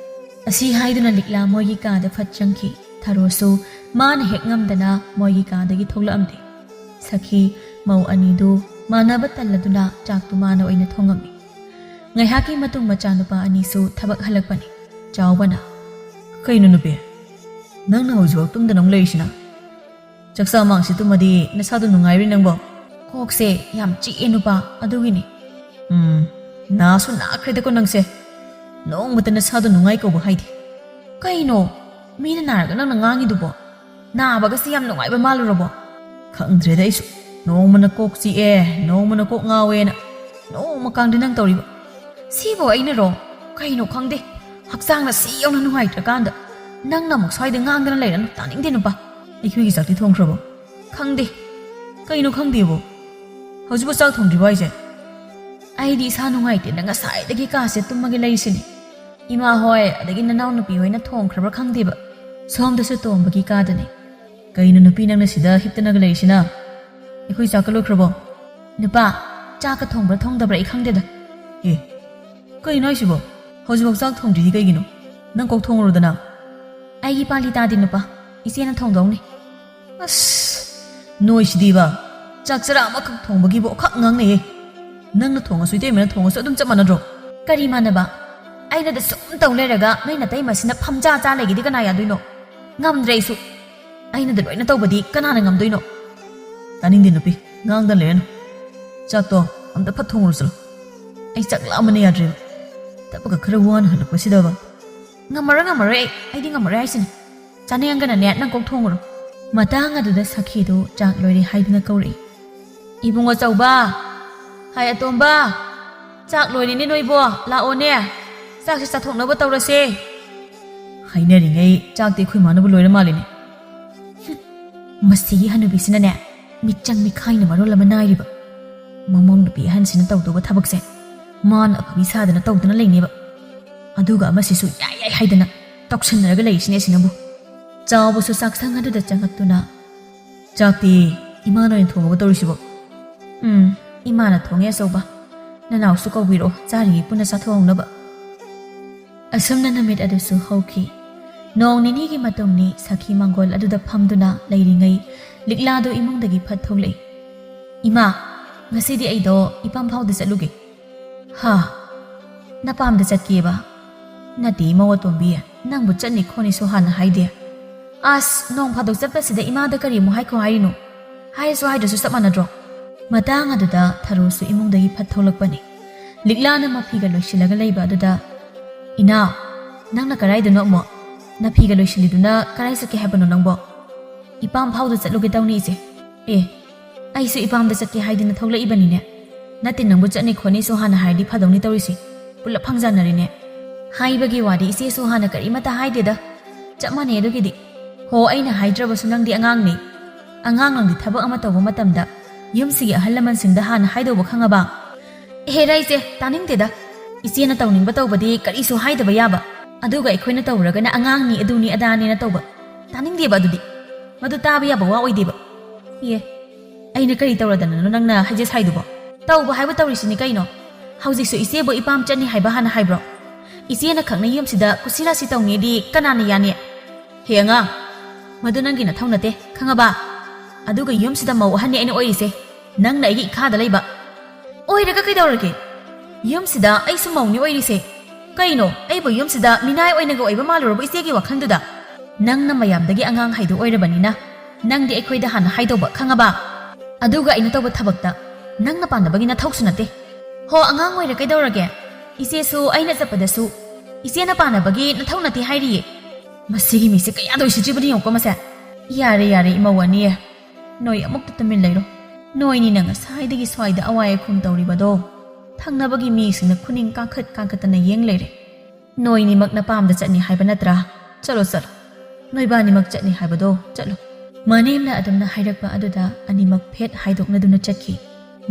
ꯑꯁꯤ ꯍꯥꯏꯗꯨꯅ ꯂꯤꯛꯂꯥ ꯃꯣꯏꯒꯤ ꯀꯥꯗ ꯐꯠ ꯆꯪꯈꯤ꯫ ꯊꯔꯣꯁꯨ ꯃꯥꯅ ꯍꯦꯛ ꯉꯝꯗꯅ ꯃꯣꯏꯒꯤ ꯀꯥꯗꯒꯤ ꯊꯣꯛꯂꯛꯑꯝꯗꯦ꯫ ꯁꯈꯤ ꯃꯧ ꯑꯅꯤꯗꯨ ꯃꯥꯟꯅꯕ ꯇꯜꯂꯗꯨꯅ ꯆꯥꯛꯇꯨ ꯃꯥꯅ ꯑꯣꯏꯅ ꯊꯣꯡꯉꯝꯃꯤ꯫ ꯉꯥꯏꯍꯥꯛꯀꯤ ꯃꯇꯨꯡ ꯃꯆꯥꯅꯨꯄꯥ ꯑꯅꯤꯁꯨ ꯊꯕꯛ ꯍꯜꯂꯛꯄꯅꯤ꯫ ꯆꯥꯎꯕꯅ, ꯀꯩꯅꯣ ꯅꯨꯄꯤ, ꯅꯪꯅ ꯍꯧꯖꯤꯛꯐꯥꯎ ꯇꯨꯝꯗꯅ ꯑꯃꯨꯛ ꯂꯩꯔꯤꯁꯤꯅ? ꯆꯥꯛꯆꯥ ꯃꯥꯡꯁꯤ ꯇꯨꯝꯃꯗꯤ ꯅꯁꯥꯗꯣ ꯅꯨꯡꯉꯥꯏꯔꯤ ꯅꯪꯕꯣ? ꯀꯣꯛꯁꯦ ꯌꯥꯝ ꯆꯤꯛꯑꯦ ꯅꯨꯄꯥ, ꯑꯗꯨꯒꯤꯅꯤ꯫ ꯎꯝ, ꯅꯥꯁꯨ ꯅꯥꯈ꯭ꯔꯦꯗꯀꯣ ꯅꯪꯁꯦ꯫ ꯅꯣꯡꯃꯇ ꯅꯁꯥꯗꯣ ꯅꯨꯡꯉꯥꯏ ꯀꯧꯕ ꯍꯥꯏꯗꯦ꯫ ꯀꯩꯅꯣ, ꯃꯤꯅ ꯅꯥꯔꯒ ꯅꯪꯅ ꯉꯥꯡꯉꯤꯗꯨꯕꯣ? ꯅꯥꯕꯒꯁꯤ ꯌꯥꯝ ꯅꯨꯡꯉꯥꯏꯕ ꯃꯥꯜꯂꯨꯔꯕꯣ? ꯈꯪꯗ꯭ꯔꯦꯗ ꯑꯩꯁꯨ꯫ ꯅꯣꯡꯃꯅ ꯀꯣꯛ ꯆꯤꯛꯑꯦ, ꯅꯣꯡꯃꯅ ꯀꯣꯛ ꯉꯥꯎꯋꯦꯅ, ꯅꯣꯡꯃ ꯀꯥꯡꯗꯤ ꯅꯪ ꯇꯧꯔꯤꯕ꯫ ꯁꯤꯕꯨ ꯑꯩꯅꯔꯣ? ꯀꯩꯅꯣ ꯈꯪꯗꯦ, ꯍꯛꯆꯥꯡꯅ ꯁꯤ ꯌꯧꯅ ꯅꯨꯡꯉꯥꯏꯇ꯭ꯔꯀꯥꯟꯗ ꯅꯪꯅ ꯑꯃꯨꯛ ꯁ꯭ꯋꯥꯏꯗ ꯉꯥꯡꯗꯅ ꯂꯩꯔꯅꯨ, ꯇꯥꯅꯤꯡꯗꯦ ꯅꯨꯄꯥ꯫ ꯑꯩꯈꯣꯏꯒꯤ ꯆꯥꯛꯇꯤ ꯊꯣꯡꯈ꯭ꯔꯕꯣ? ꯈꯪꯗꯦ꯫ ꯀꯩꯅꯣ ꯈꯪꯗꯦꯕꯣ? ꯍꯧꯖꯤꯛꯄꯨ ꯆꯥꯛ ꯊꯣꯡꯗ꯭ꯔꯤꯕꯣ ꯍꯥꯏꯁꯦ? ꯑꯩꯗꯤ ꯏꯁꯥ ꯅꯨꯡꯉꯥꯏꯇꯦꯅ ꯉꯁꯥꯏꯗꯒꯤ ꯀꯥꯁꯦ ꯇꯨꯝꯃꯒ ꯂꯩꯔꯤꯁꯤꯅꯤ꯫ ꯏꯃꯥ ꯍꯣꯏ ꯑꯗꯒꯤ ꯅꯅꯥꯎ ꯅꯨꯄꯤ ꯍꯣꯏꯅ ꯊꯣꯡꯈ꯭ꯔꯕ꯭ꯔꯥ ꯈꯪꯗꯦꯕ꯫ ꯁꯣꯝꯗꯁꯨ ꯇꯣꯝꯕꯒꯤ ꯀꯥꯗꯅꯤ꯫ ꯀꯩꯅꯣ ꯅꯨꯄꯤ, ꯅꯪꯅ ꯁꯤꯗ ꯍꯤꯞꯇꯅꯒ ꯂꯩꯔꯤꯁꯤꯅ? ꯑꯩꯈꯣꯏ ꯆꯥꯛꯀ ꯂꯣꯏꯈ꯭ꯔꯕꯣ? ꯅꯨꯄꯥ, ꯆꯥꯛꯀ ꯊꯣꯡꯕ꯭ꯔꯥ ꯊꯣꯡꯗꯕ꯭ꯔꯥ ꯑꯩ ꯈꯪꯗꯦꯗ꯫ ꯑꯦ, ꯀꯩꯅꯣ ꯍꯥꯏꯁꯤꯕꯣ? ꯍꯧꯖꯤꯛꯐꯥꯎ ꯆꯥꯛ ꯊꯣꯡꯗ꯭ꯔꯤꯗꯤ ꯀꯩꯒꯤꯅꯣ? ꯅꯪ ꯀꯣꯛ ꯊꯣꯡꯉꯨꯔꯣꯗꯅ꯫ ꯑꯩꯒꯤ ꯄꯥꯂꯤ ꯇꯥꯗꯦ ꯅꯨꯄꯥ, ꯏꯆꯦꯅ ꯊꯣꯡꯗꯧꯅꯤ꯫ ꯑꯁ, ꯅꯣꯏꯁꯤꯗꯤꯕ, ꯆꯥꯛ ꯆꯔꯥ ꯑꯃꯈꯛ ꯊꯣꯡꯕꯒꯤꯕꯨ ꯑꯣꯈꯥꯛ ꯉꯥꯡꯅꯩꯌꯦ꯫ ꯅꯪꯅ ꯊꯣꯡꯉꯁꯨ ꯏꯇꯩꯃꯅ ꯊꯣꯡꯉꯁꯨ ꯑꯗꯨꯝ ꯆꯞ ꯃꯥꯟꯅꯗ꯭ꯔꯣ? ꯀꯔꯤ ꯃꯥꯟꯅꯕ? ꯑꯩꯅꯗ ꯁꯨꯝ ꯇꯧ ꯂꯩꯔꯒ ꯅꯣꯏ ꯅꯇꯩꯃꯁꯤꯅ ꯐꯝꯖꯥ ꯆꯥ ꯂꯩꯒꯦꯗꯤ ꯀꯅꯥ ꯌꯥꯗꯣꯏꯅꯣ? ꯉꯝꯗ꯭ꯔꯦ ꯑꯩꯁꯨ꯫ ꯑꯩꯅꯗ ꯂꯣꯏꯅ ꯇꯧꯕꯗꯤ ꯀꯅꯥꯅ ꯉꯝꯗꯣꯏꯅꯣ? ꯇꯥꯅꯤꯡꯗꯦ ꯅꯨꯄꯤ, ꯉꯥꯡꯗꯅ ꯂꯩꯔꯅꯨ꯫ ꯆꯥꯛꯇꯣ ꯑꯝꯇ ꯐꯠ ꯊꯣꯡꯉꯨꯔꯣ ꯆꯠꯂꯣ꯫ ꯑꯩ ꯆꯥꯛ ꯂꯥꯝꯕꯅ ꯌꯥꯗ꯭ꯔꯦꯕ꯫ ꯊꯕꯛꯀ ꯈꯔ ꯋꯥꯅ ꯍꯜꯂꯛꯄꯁꯤꯗꯕ꯫ ꯉꯝꯃꯔꯣꯏ, ꯉꯝꯃꯔꯣꯏ ꯑꯩ, ꯑꯩꯗꯤ ꯉꯝꯃꯔꯣꯏ ꯍꯥꯏꯁꯤꯅꯤ꯫ ꯆꯥꯅꯤꯡꯉꯒꯅꯅꯦ ꯅꯪ ꯀꯣꯛ ꯊꯣꯡꯉꯨꯔꯣ꯫ ꯃꯇꯥꯡ ꯑꯗꯨꯗ ꯁꯈꯤꯗꯨ ꯆꯥꯛ ꯂꯣꯏꯔꯦ ꯍꯥꯏꯗꯨꯅ ꯀꯧꯔꯛꯏ꯫ ꯏꯕꯨꯡꯉꯣ ꯆꯧꯕ! ꯍꯥꯏ ꯑꯇꯣꯝꯕ! ꯆꯥꯛ ꯂꯣꯏꯔꯦꯅꯦ ꯅꯣꯏꯕꯣ, ꯂꯥꯛꯑꯣꯅꯦ꯫ ꯆꯥꯛꯁꯦ ꯆꯥꯊꯣꯛꯅꯕ ꯇꯧꯔꯁꯦ꯫ ꯍꯥꯏꯅꯔꯤꯉꯩ ꯆꯥꯛꯇꯤ ꯑꯩꯈꯣꯏ ꯃꯥꯅꯕꯨ ꯂꯣꯏꯔ ꯃꯥꯜꯂꯤꯅꯦ꯫ ꯍꯨꯝ, ꯃꯁꯤꯒꯤ ꯍꯅꯨꯕꯤꯁꯤꯅꯅꯦ, ꯃꯤꯆꯪ ꯃꯤꯈꯥꯏꯅ ꯃꯔꯣꯜ ꯑꯃ ꯅꯥꯏꯔꯤꯕ꯫ ꯃꯃꯧ ꯅꯨꯄꯤ ꯑꯍꯟꯁꯤꯅ ꯇꯧꯗꯧꯕ ꯊꯕꯛꯁꯦ ꯃꯥꯅ ꯑꯐꯕꯤ ꯁꯥꯗꯅ ꯇꯧꯗꯨꯅ ꯂꯩꯅꯦꯕ꯫ ꯑꯗꯨꯒ ꯑꯃꯁꯤꯁꯨ ꯌꯥꯏ ꯌꯥꯏ ꯍꯥꯏꯗꯅ ꯇꯧꯁꯟꯅꯔꯒ ꯂꯩꯔꯤꯁꯤꯅꯦ ꯑꯁꯤꯅꯕꯨ꯫ ꯆꯥꯎꯕꯁꯨ ꯆꯥꯛꯁꯪ ꯑꯗꯨꯗ ꯆꯪꯉꯛꯇꯨꯅ, "ꯆꯥꯛꯇꯤ ꯏꯃꯥꯅ ꯑꯣꯏꯅ ꯊꯣꯡꯉꯕ ꯇꯧꯔꯤꯁꯤꯕꯣ?" "ꯎꯝ, ꯏꯃꯥꯅ ꯊꯣꯡꯉꯦ ꯑꯆꯧꯕ꯫ ꯅꯅꯥꯎꯁꯨ ꯀꯧꯕꯤꯔꯛꯑꯣ, ꯆꯥꯔꯤꯉꯩ ꯄꯨꯟꯅ ꯆꯥꯊꯣꯛꯍꯧꯅꯕ꯫" ꯑꯁꯨꯝꯅ ꯅꯨꯃꯤꯠ ꯑꯗꯨꯁꯨ ꯍꯧꯈꯤ꯫ ꯅꯣꯡ ꯅꯤꯅꯤꯒꯤ ꯃꯇꯨꯡꯅꯤ ꯁꯈꯤ ꯃꯪꯒꯣꯜ ꯑꯗꯨꯗ ꯐꯝꯗꯨꯅ ꯂꯩꯔꯤꯉꯩ ꯂꯤꯛꯂꯥꯗꯨ ꯏꯃꯨꯡꯗꯒꯤ ꯐꯠ ꯊꯣꯛꯂꯛꯏ꯫ "ꯏꯃꯥ, ꯉꯁꯤꯗꯤ ꯑꯩꯗꯣ ꯏꯄꯥꯝ ꯐꯥꯎꯗ ꯆꯠꯂꯨꯒꯦ꯫" "ꯍꯥ? ꯅꯄꯥꯝꯗ ꯆꯠꯀꯦꯕ?" "ꯅꯠꯇꯦ ꯏꯃꯧ ꯑꯇꯣꯝꯕꯤ, ꯅꯪꯕꯨ ꯆꯠꯅꯤ ꯈꯣꯠꯅꯤꯁꯨ ꯍꯥꯟꯅ ꯍꯥꯏꯗꯦ꯫ ꯑꯁ, ꯅꯣꯡ ꯐꯥꯗꯣꯛ ꯆꯠꯄꯁꯤꯗ ꯏꯃꯥꯗ ꯀꯔꯤ ꯑꯃꯨꯛ ꯍꯥꯏꯈꯣ ꯍꯥꯏꯔꯤꯅꯣ? ꯍꯥꯏꯔꯁꯨ ꯍꯥꯏꯗ꯭ꯔꯁꯨ ꯆꯞ ꯃꯥꯟꯅꯗ꯭ꯔꯣ? ꯃꯇꯥꯡ ꯑꯗꯨꯗ ꯊꯔꯨꯁꯨ ꯏꯃꯨꯡꯗꯒꯤ ꯐꯠ ꯊꯣꯛꯂꯛꯄꯅꯤ꯫ ꯂꯤꯛꯂꯥꯅ ꯃꯐꯤꯒ ꯂꯣꯏꯁꯤꯜꯂꯒ ꯂꯩꯕ ꯑꯗꯨꯗ, "ꯏꯅꯥꯎ, ꯅꯪꯅ ꯀꯗꯥꯏꯗꯅꯣ ꯑꯃꯨꯛ? ꯅꯐꯤꯒ ꯂꯣꯏꯁꯤꯜꯂꯤꯗꯨꯅ ꯀꯗꯥꯏ ꯆꯠꯀꯦ ꯍꯥꯏꯕꯅꯣ ꯅꯪꯕꯣ?" "ꯏꯄꯥꯝ ꯐꯥꯎꯗ ꯆꯠꯂꯨꯒꯦ ꯇꯧꯅꯤ, ꯏꯆꯦ꯫" "ꯑꯦ, ꯑꯩꯁꯨ ꯏꯄꯥꯝꯗ ꯆꯠꯀꯦ ꯍꯥꯏꯗꯅ ꯊꯣꯛꯂꯛꯏꯕꯅꯤꯅꯦ꯫ ꯅꯠꯇꯦ, ꯅꯪꯕꯨ ꯆꯠꯅꯤ ꯈꯣꯠꯅꯤꯁꯨ ꯍꯥꯟꯅ ꯍꯥꯏꯔꯗꯤ ꯐꯗꯧꯅꯤ ꯇꯧꯔꯤꯁꯤ꯫ ꯄꯨꯂꯞ ꯐꯪꯖꯟꯅꯔꯦꯅꯦ꯫ ꯍꯥꯏꯕꯒꯤ ꯋꯥꯗꯤ ꯏꯆꯦꯁꯨ ꯍꯥꯟꯅ ꯀꯔꯤꯃꯠꯇ ꯍꯥꯏꯗꯦꯗ꯫ ꯆꯞ ꯃꯥꯟꯅꯩ ꯑꯗꯨꯒꯤꯗꯤ꯫ ꯍꯣ, ꯑꯩꯅ ꯍꯥꯏꯗ꯭ꯔꯕꯁꯨ ꯅꯪꯗꯤ ꯑꯉꯥꯡꯅꯤ꯫ ꯑꯉꯥꯡ ꯅꯪꯗꯤ ꯊꯕꯛ ꯑꯃ ꯇꯧꯕ ꯃꯇꯝꯗ ꯌꯨꯝꯁꯤꯒꯤ ꯑꯍꯜ ꯂꯃꯟꯁꯤꯡꯗ ꯍꯥꯟꯅ ꯍꯥꯏꯗꯧꯕ ꯈꯪꯉꯕ?" "ꯑꯦꯍꯦꯔꯥ ꯏꯆꯦ, ꯇꯥꯅꯤꯡꯗꯦꯗ꯫ ꯏꯆꯦꯅ ꯇꯧꯅꯤꯡꯕ ꯇꯧꯕꯗꯤ ꯀꯔꯤꯁꯨ ꯍꯥꯏꯗꯕ ꯌꯥꯕ꯫ ꯑꯗꯨꯒ ꯑꯩꯈꯣꯏꯅ ꯇꯧꯔꯒꯅ ꯑꯉꯥꯡꯅꯤ, ꯑꯗꯨꯅꯤ, ꯑꯗꯥꯅꯦꯅ ꯇꯧꯕ꯫ ꯇꯥꯅꯤꯡꯗꯦꯕ ꯑꯗꯨꯗꯤ꯫ ꯃꯗꯨ ꯇꯥꯕ ꯌꯥꯕ ꯋꯥ ꯑꯣꯏꯗꯦꯕ꯫" "ꯑꯦ, ꯑꯩꯅ ꯀꯔꯤ ꯇꯧꯔꯗꯅꯅꯣ ꯅꯪꯅ ꯍꯥꯏꯖꯦ ꯁꯥꯏꯗꯨꯕꯣ? ꯇꯧꯕ ꯍꯥꯏꯕ ꯇꯧꯔꯤꯁꯤꯅꯤ ꯀꯩꯅꯣ꯫ ꯍꯧꯖꯤꯛꯁꯨ ꯏꯆꯦꯕꯨ ꯏꯄꯥꯝ ꯆꯠꯅꯤ ꯍꯥꯏꯕ ꯍꯥꯟꯅ ꯍꯥꯏꯕ꯭ꯔꯣ? ꯏꯆꯦꯅ ꯈꯛꯅ ꯌꯨꯝꯁꯤꯗ ꯀꯨꯁꯤꯔꯥꯁꯤ ꯇꯧꯅꯤꯗꯤ ꯀꯅꯥꯅ ꯌꯥꯅꯤ?" "ꯍꯦ ꯑꯉꯥꯡ, ꯃꯗꯨ ꯅꯪꯒꯤ ꯅꯊꯧ ꯅꯠꯇꯦ, ꯈꯪꯉꯕ? ꯑꯗꯨꯒ ꯌꯨꯝꯁꯤꯗ ꯃꯧ ꯑꯍꯟꯅꯤ ꯑꯩꯅ ꯑꯣꯏꯔꯤꯁꯦ, ꯅꯪꯅ ꯑꯩꯒꯤ ꯏꯈꯥꯗ ꯂꯩꯕ꯫ ꯑꯣꯏꯔꯒ ꯀꯩꯗꯧꯔꯒꯦ? ꯌꯨꯝꯁꯤꯗ ꯑꯩꯁꯨ ꯃꯧꯅꯤ ꯑꯣꯏꯔꯤꯁꯦ꯫ ꯀꯩꯅꯣ, ꯑꯩꯕꯨ ꯌꯨꯝꯁꯤꯗ ꯃꯤꯅꯥꯏ ꯑꯣꯏꯅꯒ ꯑꯣꯏꯕ ꯃꯥꯜꯂꯨꯔꯕ ꯏꯆꯦꯒꯤ ꯋꯥꯈꯜꯗꯨꯗ? ꯅꯪꯅ ꯃꯌꯥꯝꯗꯒꯤ ꯑꯉꯥꯡ ꯍꯥꯏꯗꯨ ꯑꯣꯏꯔꯕꯅꯤꯅ, ꯅꯪꯗꯤ ꯑꯩꯈꯣꯏꯗ ꯍꯥꯟꯅ ꯍꯥꯏꯗꯧꯕ, ꯈꯪꯉꯕ? ꯑꯗꯨꯒ ꯑꯩꯅ ꯇꯧꯕ ꯊꯕꯛꯇ ꯅꯪꯅ ꯄꯥꯟꯅꯕꯒꯤ ꯅꯊꯧꯁꯨ ꯅꯠꯇꯦ꯫ ꯍꯣ, ꯑꯉꯥꯡ ꯑꯣꯏꯔꯦ ꯀꯩꯗꯧꯔꯒꯦ? ꯏꯆꯦꯁꯨ ꯑꯩꯅ ꯆꯠꯄꯗꯁꯨ ꯏꯆꯦꯅ ꯄꯥꯟꯅꯕꯒꯤ ꯅꯊꯧ ꯅꯠꯇꯦ ꯍꯥꯏꯔꯤꯌꯦ꯫ ꯃꯁꯤꯒꯤ ꯃꯤꯁꯦ ꯀꯌꯥꯗ ꯎꯁꯤꯠꯇ꯭ꯔꯤꯕꯅꯤ ꯌꯦꯡꯉꯨꯀꯣ ꯃꯁꯦ꯫ ꯌꯥꯔꯦ, ꯌꯥꯔꯦ, ꯏꯃꯧ ꯑꯅꯤ, ꯅꯣꯏ ꯑꯃꯨꯛꯇ ꯇꯨꯃꯤꯟ ꯂꯩꯔꯣ꯫ ꯅꯣꯏꯅꯤꯅ ꯉꯁꯥꯏꯗꯒꯤ ꯁ꯭ꯋꯥꯏꯗ ꯑꯋꯥꯏ ꯑꯈꯨꯝ ꯇꯧꯔꯤꯕꯗꯣ ꯊꯪꯅꯕꯒꯤ ꯃꯤꯁꯤꯡꯅ ꯈꯨꯅꯤꯡ ꯀꯥꯡꯈꯠ ꯀꯥꯡꯈꯠꯇꯅ ꯌꯦꯡ ꯂꯩꯔꯦ꯫ ꯅꯣꯏꯅꯤꯃꯛ ꯅꯄꯥꯝꯗ ꯆꯠꯅꯤ ꯍꯥꯏꯕ ꯅꯠꯇ꯭ꯔꯥ? ꯆꯠꯂꯣ, ꯆꯠꯂꯣ꯫ ꯅꯣꯏꯕꯥꯅꯤꯃꯛ ꯆꯠꯅꯤ ꯍꯥꯏꯕꯗꯣ ꯆꯠꯂꯣ꯫ ꯃꯅꯦꯝꯅ ꯑꯗꯨꯝꯅ ꯍꯥꯏꯔꯛꯄ ꯑꯗꯨꯗ ꯑꯅꯤꯃꯛ ꯐꯦꯠ ꯍꯥꯏꯗꯣꯛꯅꯗꯨꯅ ꯆꯠꯈꯤ꯫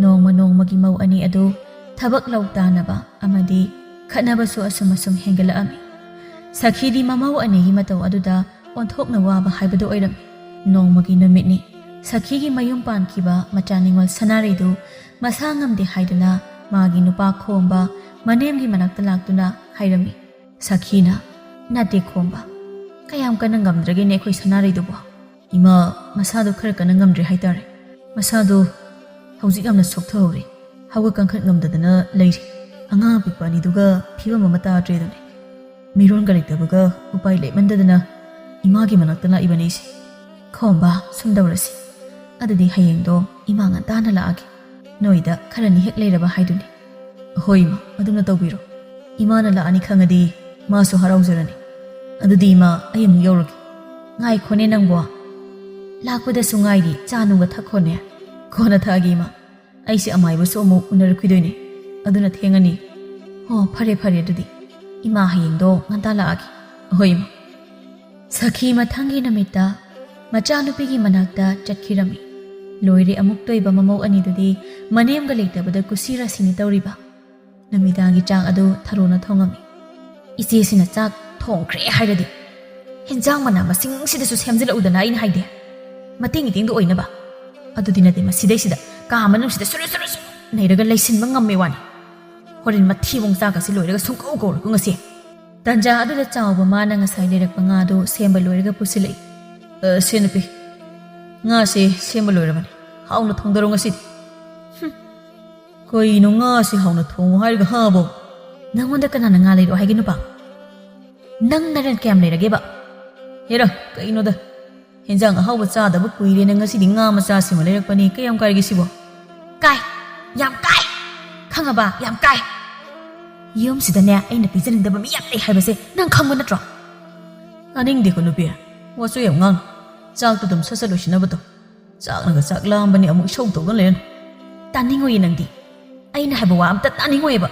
ꯅꯣꯡꯃ ꯅꯣꯡꯃꯒꯤ ꯃꯧ ꯑꯅꯤ ꯑꯗꯨ ꯊꯕꯛ ꯂꯧ ꯇꯥꯅꯕ ꯑꯃꯗꯤ ꯈꯠꯅꯕꯁꯨ ꯑꯁꯨꯝ ꯑꯁꯨꯝ ꯍꯦꯟꯒꯠꯂꯛꯑꯝꯃꯤ꯫ ꯁꯈꯤꯗꯤ ꯃꯃꯧ ꯑꯅꯤꯒꯤ ꯃꯇꯧ ꯑꯗꯨꯗ ꯑꯣꯟꯊꯣꯛꯅ ꯋꯥꯕ ꯍꯥꯏꯕꯗꯨ ꯑꯣꯏꯔꯝꯃꯤ꯫ ꯅꯣꯡꯃꯒꯤ ꯅꯨꯃꯤꯠꯅꯤ꯫ ꯁꯈꯤꯒꯤ ꯃꯌꯨꯝ ꯄꯥꯟꯈꯤꯕ ꯃꯆꯥ ꯅꯤꯉꯣꯜ ꯁꯅꯥꯔꯩꯗꯨ ꯃꯁꯥ ꯉꯝꯗꯦ ꯍꯥꯏꯗꯨꯅ ꯃꯥꯒꯤ ꯅꯨꯄꯥ ꯈꯣꯝꯕ ꯃꯅꯦꯝꯒꯤ ꯃꯅꯥꯛꯇ ꯂꯥꯛꯇꯨꯅ ꯍꯥꯏꯔꯝꯃꯤ꯫ ꯁꯈꯤꯅ, "ꯅꯠꯇꯦ ꯈꯣꯝꯕ, ꯀꯌꯥꯝ ꯀꯟꯅ ꯉꯝꯗ꯭ꯔꯒꯦꯅꯦ ꯑꯩꯈꯣꯏ ꯁꯅꯥꯔꯩꯗꯨꯕꯣ?" "ꯏꯃꯥ, ꯃꯁꯥꯗꯣ ꯈꯔ ꯀꯟꯅ ꯉꯝꯗ꯭ꯔꯦ ꯍꯥꯏꯇꯥꯔꯦ꯫ ꯃꯁꯥꯗꯣ ꯍꯧꯖꯤꯛ ꯌꯥꯝꯅ ꯁꯣꯛꯊꯍꯧꯔꯦ꯫ ꯍꯧꯒꯠ ꯀꯥꯡꯈꯠ ꯉꯝꯗꯗꯅ ꯂꯩꯔꯤ꯫ ꯑꯉꯥꯡ ꯑꯄꯤꯛꯄ ꯑꯅꯤꯗꯨꯒ ꯐꯤꯕꯝ ꯑꯃ ꯇꯥꯗ꯭ꯔꯦꯗꯨꯅꯦ꯫" ꯃꯤꯔꯣꯟꯒ ꯂꯩꯇꯕꯒ ꯎꯄꯥꯏ ꯂꯩꯃꯟꯗꯗꯅ ꯏꯃꯥꯒꯤ ꯃꯅꯥꯛꯇ ꯂꯥꯛꯏꯕꯅꯤ ꯑꯩꯁꯦ꯫ ꯈꯣꯝꯕ, ꯁꯨꯝ ꯇꯧꯔꯁꯤ꯫ ꯑꯗꯨꯗꯤ ꯍꯌꯦꯡꯗꯣ ꯏꯃꯥ ꯉꯟꯇꯥꯅ ꯂꯥꯛꯑꯒꯦ꯫ ꯅꯣꯏꯗ ꯈꯔꯅꯤ ꯍꯦꯛ ꯂꯩꯔꯕ ꯍꯥꯏꯗꯨꯅꯤ꯫ ꯍꯣꯏ ꯏꯃꯥ, ꯑꯗꯨꯝꯅ ꯇꯧꯕꯤꯔꯣ꯫ ꯏꯃꯥꯅ ꯂꯥꯛꯑꯅꯤ ꯈꯪꯉꯗꯤ ꯃꯥꯁꯨ ꯍꯔꯥꯎꯖꯔꯅꯤ꯫ ꯑꯗꯨꯗꯤ ꯏꯃꯥ, ꯑꯩ ꯑꯃꯨꯛ ꯌꯧꯔꯒꯦ꯫ ꯉꯥꯏꯈꯣꯅꯦ ꯅꯪꯕꯣ꯫ ꯂꯥꯛꯄꯗꯁꯨ ꯉꯥꯏꯔꯤ, ꯆꯥ ꯅꯨꯡꯒ ꯊꯛꯈꯣꯅꯦ꯫ ꯀꯣꯟꯅ ꯊꯛꯑꯒꯦ ꯏꯃꯥ꯫ ꯑꯩꯁꯦ ꯑꯃꯥꯏꯕꯁꯨ ꯑꯃꯨꯛ ꯎꯅꯔꯛꯈꯤꯗꯣꯏꯅꯦ꯫ ꯑꯗꯨꯅ ꯊꯦꯡꯉꯅꯤ꯫ ꯍꯣ, ꯐꯔꯦ ꯐꯔꯦ ꯑꯗꯨꯗꯤ꯫ ꯏꯃꯥ ꯍꯌꯦꯡꯗꯣ ꯉꯟꯇꯥ ꯂꯥꯛꯑꯒꯦ꯫ ꯍꯣꯏ ꯏꯃꯥ꯫ ꯁꯈꯤ ꯃꯊꯪꯒꯤ ꯅꯨꯃꯤꯠꯇ ꯃꯆꯥꯅꯨꯄꯤꯒꯤ ꯃꯅꯥꯛꯇ ꯆꯠꯈꯤꯔꯝꯃꯤ꯫ ꯂꯣꯏꯔꯦ ꯑꯃꯨꯛ ꯇꯣꯏꯕ ꯃꯃꯧ ꯑꯅꯤꯗꯨꯗꯤ ꯃꯅꯦꯝꯒ ꯂꯩꯇꯕꯗ ꯀꯨꯁꯤ ꯔꯥꯁꯤꯅꯤ ꯇꯧꯔꯤꯕ꯫ ꯅꯨꯃꯤꯗꯥꯡꯒꯤ ꯆꯥꯛ ꯑꯗꯨ ꯊꯔꯣꯅ ꯊꯣꯡꯉꯝꯃꯤ꯫ ꯏꯆꯦꯁꯤꯅ ꯆꯥꯛ ꯊꯣꯡꯈ꯭ꯔꯦ ꯍꯥꯏꯔꯗꯤ ꯍꯦꯟꯖꯥꯡ ꯃꯅꯥ ꯃꯁꯤꯡꯁꯤꯗꯁꯨ ꯁꯦꯝꯖꯤꯜꯂꯛꯎꯗꯅ ꯑꯩꯅ ꯍꯥꯏꯗꯦ꯫ ꯃꯇꯦꯡ ꯏꯇꯦꯡꯗꯣ ꯑꯣꯏꯅꯕ꯫ ꯑꯗꯨꯗꯤ ꯅꯠꯇꯦ, ꯃꯁꯤꯗꯩꯁꯤꯗ ꯀꯥ ꯃꯅꯨꯡꯁꯤꯗ ꯁꯨꯔꯨ ꯁꯨꯔꯨ ꯁꯨꯔꯨ ꯅꯩꯔꯒ ꯂꯩꯁꯤꯟꯕ ꯉꯝꯃꯦ ꯋꯥꯅꯤ꯫ ꯍꯣꯔꯦꯟ ꯃꯊꯤꯕꯣꯡ ꯆꯥꯛꯀꯁꯤ ꯂꯣꯏꯔꯒ ꯁꯨꯡꯀꯧ ꯀꯧꯔꯛꯎ ꯉꯁꯤ꯫ ꯇꯟꯖꯥ ꯑꯗꯨꯗ ꯆꯥꯎꯕ ꯃꯥꯅ ꯉꯁꯥꯏ ꯂꯩꯔꯛꯄ ꯉꯥꯗꯨ ꯁꯦꯝꯕ ꯂꯣꯏꯔꯒ ꯄꯨꯁꯤꯜꯂꯛꯏ꯫ "ꯑ, ꯁꯦ ꯅꯨꯄꯤ, ꯉꯥꯁꯦ ꯁꯦꯝꯕ ꯂꯣꯏꯔꯕꯅꯤ꯫ ꯍꯥꯎꯅ ꯊꯣꯡꯗꯔꯣ ꯉꯁꯤꯗꯤ꯫" "ꯍꯨꯝ, ꯀꯩꯅꯣ ꯉꯥꯁꯦ ꯍꯥꯎꯅ ꯊꯣꯡꯉꯨ ꯍꯥꯏꯔꯒ ꯍꯥꯕꯣ?" "ꯅꯪꯉꯣꯟꯗ ꯀꯅꯥꯅ ꯉꯥ ꯂꯩꯔꯛꯑꯣ ꯍꯥꯏꯒꯦ ꯅꯨꯄꯥ? ꯅꯪ ꯅꯔꯟ ꯀꯌꯥꯝ ꯂꯩꯔꯒꯦꯕ?" "ꯍꯦꯔꯥ, ꯀꯩꯅꯣꯗ, ꯍꯦꯟꯖꯥꯡ ꯑꯍꯥꯎꯕ ꯆꯥꯗꯕ ꯀꯨꯏꯔꯦꯅ ꯉꯁꯤꯗꯤ ꯉꯥ ꯃꯆꯥꯁꯤꯃ ꯂꯩꯔꯛꯄꯅꯤ꯫ ꯀꯌꯥꯝ ꯀꯥꯏꯔꯒꯦ ꯁꯤꯕꯣ?" "ꯀꯥꯏ, ꯌꯥꯝ ꯀꯥꯏ꯫ ꯈꯪꯉꯕ? ꯌꯥꯝ ꯀꯥꯏ꯫ ꯌꯨꯝꯁꯤꯗꯅꯦ ꯑꯩꯅ ꯄꯤꯖꯅꯤꯡꯗꯕ ꯃꯤ ꯌꯥꯝ ꯂꯩ ꯍꯥꯏꯕꯁꯦ ꯅꯪ ꯈꯪꯕ ꯅꯠꯇ꯭ꯔꯣ?" "ꯇꯥꯅꯤꯡꯗꯦꯀꯣ ꯅꯨꯄꯤ, ꯋꯥꯁꯨ ꯌꯥꯝ ꯉꯥꯡ꯫ ꯆꯥꯛꯇꯨ ꯑꯗꯨꯝ ꯁꯠ ꯁꯠ ꯂꯣꯏꯁꯤꯟꯅꯕꯗꯣ꯫ ꯆꯥꯛꯅꯒ ꯆꯥꯛ ꯂꯥꯝꯕꯅꯤ ꯑꯃꯨꯛ ꯏꯁꯧ ꯇꯧꯗꯨꯅ ꯂꯩꯔꯅꯨ꯫" "ꯇꯥꯅꯤꯡꯉꯣꯏꯌꯦ ꯅꯪꯗꯤ꯫ ꯑꯩꯅ ꯍꯥꯏꯕ ꯋꯥ ꯑꯝꯇ ꯇꯥꯅꯤꯡꯉꯣꯏꯌꯦꯕ꯫"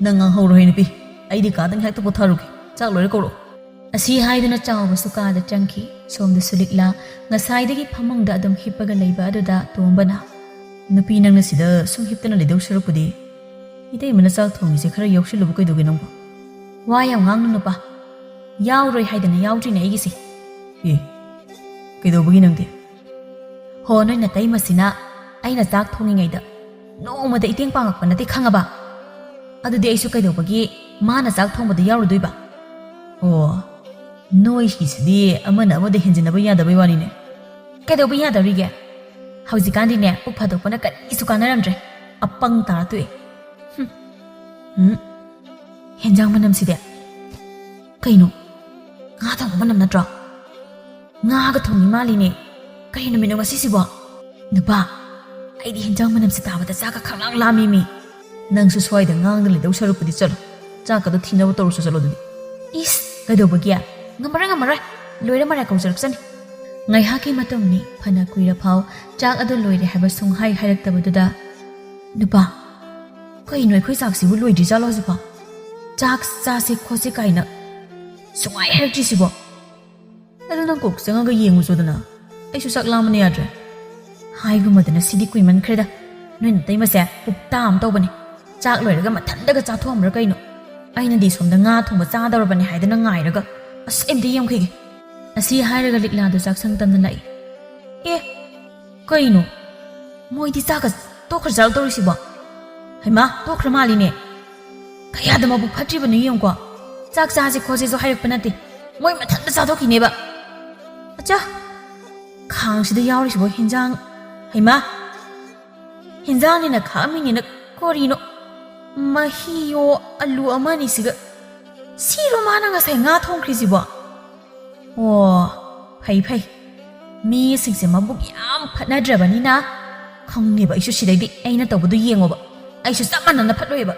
"ꯅꯪ ꯉꯥꯡꯍꯧꯔꯣ ꯍꯦ ꯅꯨꯄꯤ, ꯑꯩꯗꯤ ꯀꯥꯗꯪ ꯍꯦꯛꯇ ꯄꯣꯊꯥꯔꯨꯒꯦ꯫ ꯆꯥꯛ ꯂꯣꯏꯔ ꯀꯧꯔꯛꯑꯣ꯫" ꯑꯁꯤ ꯍꯥꯏꯗꯨꯅ ꯆꯥꯎꯕꯁꯨ ꯀꯥꯗ ꯆꯪꯈꯤ꯫ ꯁꯣꯝꯗꯁꯨ ꯂꯤꯛꯂꯥ ꯉꯁꯥꯏꯗꯒꯤ ꯐꯃꯨꯡꯗ ꯑꯗꯨꯝ ꯍꯤꯞꯄꯒ ꯂꯩꯕ ꯑꯗꯨꯗ ꯇꯣꯝꯕꯅ, "ꯅꯨꯄꯤ, ꯅꯪꯅ ꯁꯤꯗ ꯁꯨꯝ ꯍꯤꯞꯇꯅ ꯂꯩꯗꯧ ꯁꯔꯨꯛꯄꯨꯗꯤ ꯏꯇꯩꯃꯅ ꯆꯥꯛ ꯊꯣꯡꯉꯤꯁꯦ ꯈꯔ ꯌꯥꯎꯁꯤꯜꯂꯨꯕ ꯀꯩꯗꯧꯒꯦ ꯅꯪꯕꯨ?" "ꯋꯥ ꯌꯥꯝ ꯉꯥꯡꯅꯨ ꯅꯨꯄꯥ꯫ ꯌꯥꯎꯔꯣꯏ ꯍꯥꯏꯗꯅ ꯌꯥꯎꯗ꯭ꯔꯤꯅꯦ ꯑꯩꯒꯤꯁꯦ꯫" "ꯑꯦ, ꯀꯩꯗꯧꯕꯒꯤ ꯅꯪꯗꯤ?" "ꯍꯣ, ꯅꯣꯏ ꯅꯇꯩꯃꯁꯤꯅ ꯑꯩꯅ ꯆꯥꯛ ꯊꯣꯡꯉꯤꯉꯩꯗ ꯅꯣꯡꯃꯗ ꯏꯇꯦꯡ ꯄꯥꯡꯉꯛꯄ ꯅꯠꯇꯦ ꯈꯪꯉꯕ? ꯑꯗꯨꯗꯤ ꯑꯩꯁꯨ ꯀꯩꯗꯧꯕꯒꯤ ꯃꯥꯅ ꯆꯥꯛ ꯊꯣꯡꯕꯗ ꯌꯥꯎꯔꯨꯗꯣꯏꯕ?" "ꯑꯣ, ꯅꯣꯏꯒꯤꯁꯤꯗꯤ ꯑꯃꯅ ꯑꯃꯗ ꯍꯦꯟꯖꯤꯟꯅꯕ ꯌꯥꯗꯕꯩ ꯋꯥꯅꯤꯅꯦ꯫" "ꯀꯩꯗꯧꯕ ꯌꯥꯗꯧꯔꯤꯒꯦ? ꯍꯧꯖꯤꯛꯀꯥꯟꯗꯤꯅꯦ ꯄꯨꯛ ꯐꯥꯗꯣꯛꯄꯅ ꯀꯔꯤꯁꯨ ꯀꯥꯟꯅꯔꯝꯗ꯭ꯔꯦ꯫ ꯑꯄꯪ ꯇꯥꯔ ꯇꯣꯛꯑꯦ꯫ ꯍꯨꯝ꯫ ꯎꯝ꯫ ꯍꯦꯟꯖꯥꯡ ꯃꯅꯝꯁꯤꯗꯤ꯫ ꯀꯩꯅꯣ? ꯉꯥ ꯊꯣꯡꯕ ꯃꯅꯝ ꯅꯠꯇ꯭ꯔꯣ? ꯉꯥꯒ ꯊꯣꯡꯉꯤ ꯃꯥꯜꯂꯤꯅꯦ꯫ ꯀꯔꯤ ꯅꯨꯃꯤꯠꯅꯣ ꯉꯁꯤꯁꯤꯕꯣ? ꯅꯨꯄꯥ, ꯑꯩꯗꯤ ꯍꯤꯟꯖꯥꯡ ꯃꯅꯝꯁꯦ ꯇꯥꯕꯗ ꯆꯥꯛꯀ ꯈꯪꯂꯥꯝ ꯂꯥꯝꯃꯤꯃꯤ꯫ ꯅꯪꯁꯨ ꯁ꯭ꯋꯥꯏꯗ ꯉꯥꯡꯗ ꯂꯩꯗꯧ ꯁꯔꯨꯛꯄꯨꯗꯤ ꯆꯠꯂꯣ, ꯆꯥꯛꯀꯗꯣ ꯊꯤꯅꯕ ꯇꯧꯔꯨꯁꯨ ꯆꯠꯂꯣ ꯑꯗꯨꯗꯤ꯫ ꯏꯁ, ꯀꯩꯗꯧꯕꯒꯤ? ꯉꯝꯃꯔꯣꯏ, ꯉꯝꯃꯔꯣꯏ꯫ ꯂꯣꯏꯔꯦ ꯃꯔꯥꯏ ꯀꯧꯖꯔꯛꯆꯅꯤ꯫ ꯉꯥꯏꯍꯥꯛꯀꯤ ꯃꯇꯨꯡꯅꯤ, ꯐꯅ ꯀꯨꯏꯔꯐꯥꯎ ꯆꯥꯛ ꯑꯗꯨ ꯂꯣꯏꯔꯦ ꯍꯥꯏꯕ ꯁꯨꯡꯍꯥꯏ ꯍꯥꯏꯔꯛꯇꯕꯗꯨꯗ, ꯅꯨꯄꯥ, ꯀꯩꯅꯣ ꯑꯩꯈꯣꯏ ꯆꯥꯛꯁꯤꯕꯨ ꯂꯣꯏꯗ꯭ꯔꯤꯖꯥꯠꯂꯣ ꯍꯧꯖꯤꯛꯐꯥꯎ? ꯆꯥꯛ ꯆꯥꯁꯦ ꯈꯣꯠꯁꯦ ꯀꯥꯏꯅ ꯁꯨꯡꯍꯥꯏ ꯍꯥꯏꯔꯛꯇ꯭ꯔꯤꯁꯤꯕꯣ? ꯑꯗꯨ ꯅꯪ ꯀꯣꯛ ꯆꯪꯉꯒ ꯌꯦꯡꯉꯨꯆꯣꯗꯅ꯫ ꯑꯩꯁꯨ ꯆꯥꯛ ꯂꯥꯝꯕꯅ ꯌꯥꯗ꯭ꯔꯦ꯫ ꯍꯥꯏꯒꯨꯝꯃꯗꯅ ꯁꯤꯗꯤ ꯀꯨꯏꯃꯟꯈ꯭ꯔꯦꯗ꯫ ꯅꯣꯏ ꯅꯇꯩꯃꯁꯦ ꯄꯨꯛꯇꯥ ꯑꯃ ꯇꯧꯕꯅꯦ꯫ ꯆꯥꯛ ꯂꯣꯏꯔꯒ ꯃꯊꯟꯇꯒ ꯆꯥꯊꯣꯛꯑꯝꯕ꯭ꯔꯥ ꯀꯩꯅꯣ? ꯑꯩꯅꯗꯤ ꯁꯣꯝꯗ ꯉꯥ ꯊꯣꯡꯕ ꯆꯥꯗꯧꯔꯕꯅꯦ ꯍꯥꯏꯗꯅ ꯉꯥꯏꯔꯒ꯫ ꯑꯁ, ꯑꯩ ꯑꯝꯇ ꯌꯦꯡꯈꯤꯒꯦ꯫ ꯑꯁꯤ ꯍꯥꯏꯔꯒ ꯂꯤꯛꯂꯥꯗꯨ ꯆꯥꯛꯁꯪ ꯇꯝꯅ ꯂꯥꯛꯏ꯫ ꯑꯦ, ꯀꯩꯅꯣ? ꯃꯣꯏꯗꯤ ꯆꯥꯛꯀ ꯇꯣꯛꯈ꯭ꯔ ꯆꯥꯔ ꯇꯧꯔꯤꯁꯤꯕꯣ? ꯍꯩꯃꯥ, ꯇꯣꯛꯈ꯭ꯔ ꯃꯥꯜꯂꯤꯅꯦ꯫ ꯀꯌꯥꯗ ꯃꯕꯨꯛ ꯐꯠꯇ꯭ꯔꯤꯕꯅꯣ ꯌꯦꯡꯉꯨꯀꯣ꯫ ꯆꯥꯛ ꯆꯥꯁꯤ ꯈꯣꯠꯁꯤꯁꯨ ꯍꯥꯏꯔꯛꯄ ꯅꯠꯇꯦ꯫ ꯃꯣꯏ ꯃꯊꯟꯇ ꯆꯥꯊꯣꯛꯈꯤꯅꯦꯕ꯫ ꯑꯆꯥ! ꯈꯥꯡꯁꯤꯗ ꯌꯥꯎꯔꯤꯁꯤꯕꯣ ꯍꯤꯟꯖꯥꯡ? ꯍꯩꯃꯥ! ꯍꯤꯟꯖꯥꯡꯅꯤꯅ ꯈꯥꯛꯑꯝꯃꯤꯅꯤꯅ ꯀꯔꯤꯅꯣ? ꯃꯍꯤꯌꯣ ꯑꯂꯨ ꯑꯃꯅꯤꯁꯤꯒ꯫ ꯁꯤꯔꯣ ꯃꯥꯅ ꯉꯁꯥꯏ ꯉꯥ ꯊꯣꯡꯈ꯭ꯔꯤꯁꯤꯕꯣ? ꯑꯣ, ꯐꯩ ꯐꯩ꯫ ꯃꯤꯁꯤꯡꯁꯦ ꯃꯕꯨꯛ ꯌꯥꯝ ꯐꯠꯅꯗ꯭ꯔꯕꯅꯤꯅ ꯈꯪꯉꯦꯕ꯫ ꯑꯩꯁꯨ ꯁꯤꯗꯩꯗꯤ ꯑꯩꯅ ꯇꯧꯕꯗꯨ ꯌꯦꯡꯉꯣꯕ꯫ ꯑꯩꯁꯨ ꯆꯞ ꯃꯥꯟꯅꯅ ꯐꯠꯂꯣꯏꯕ꯫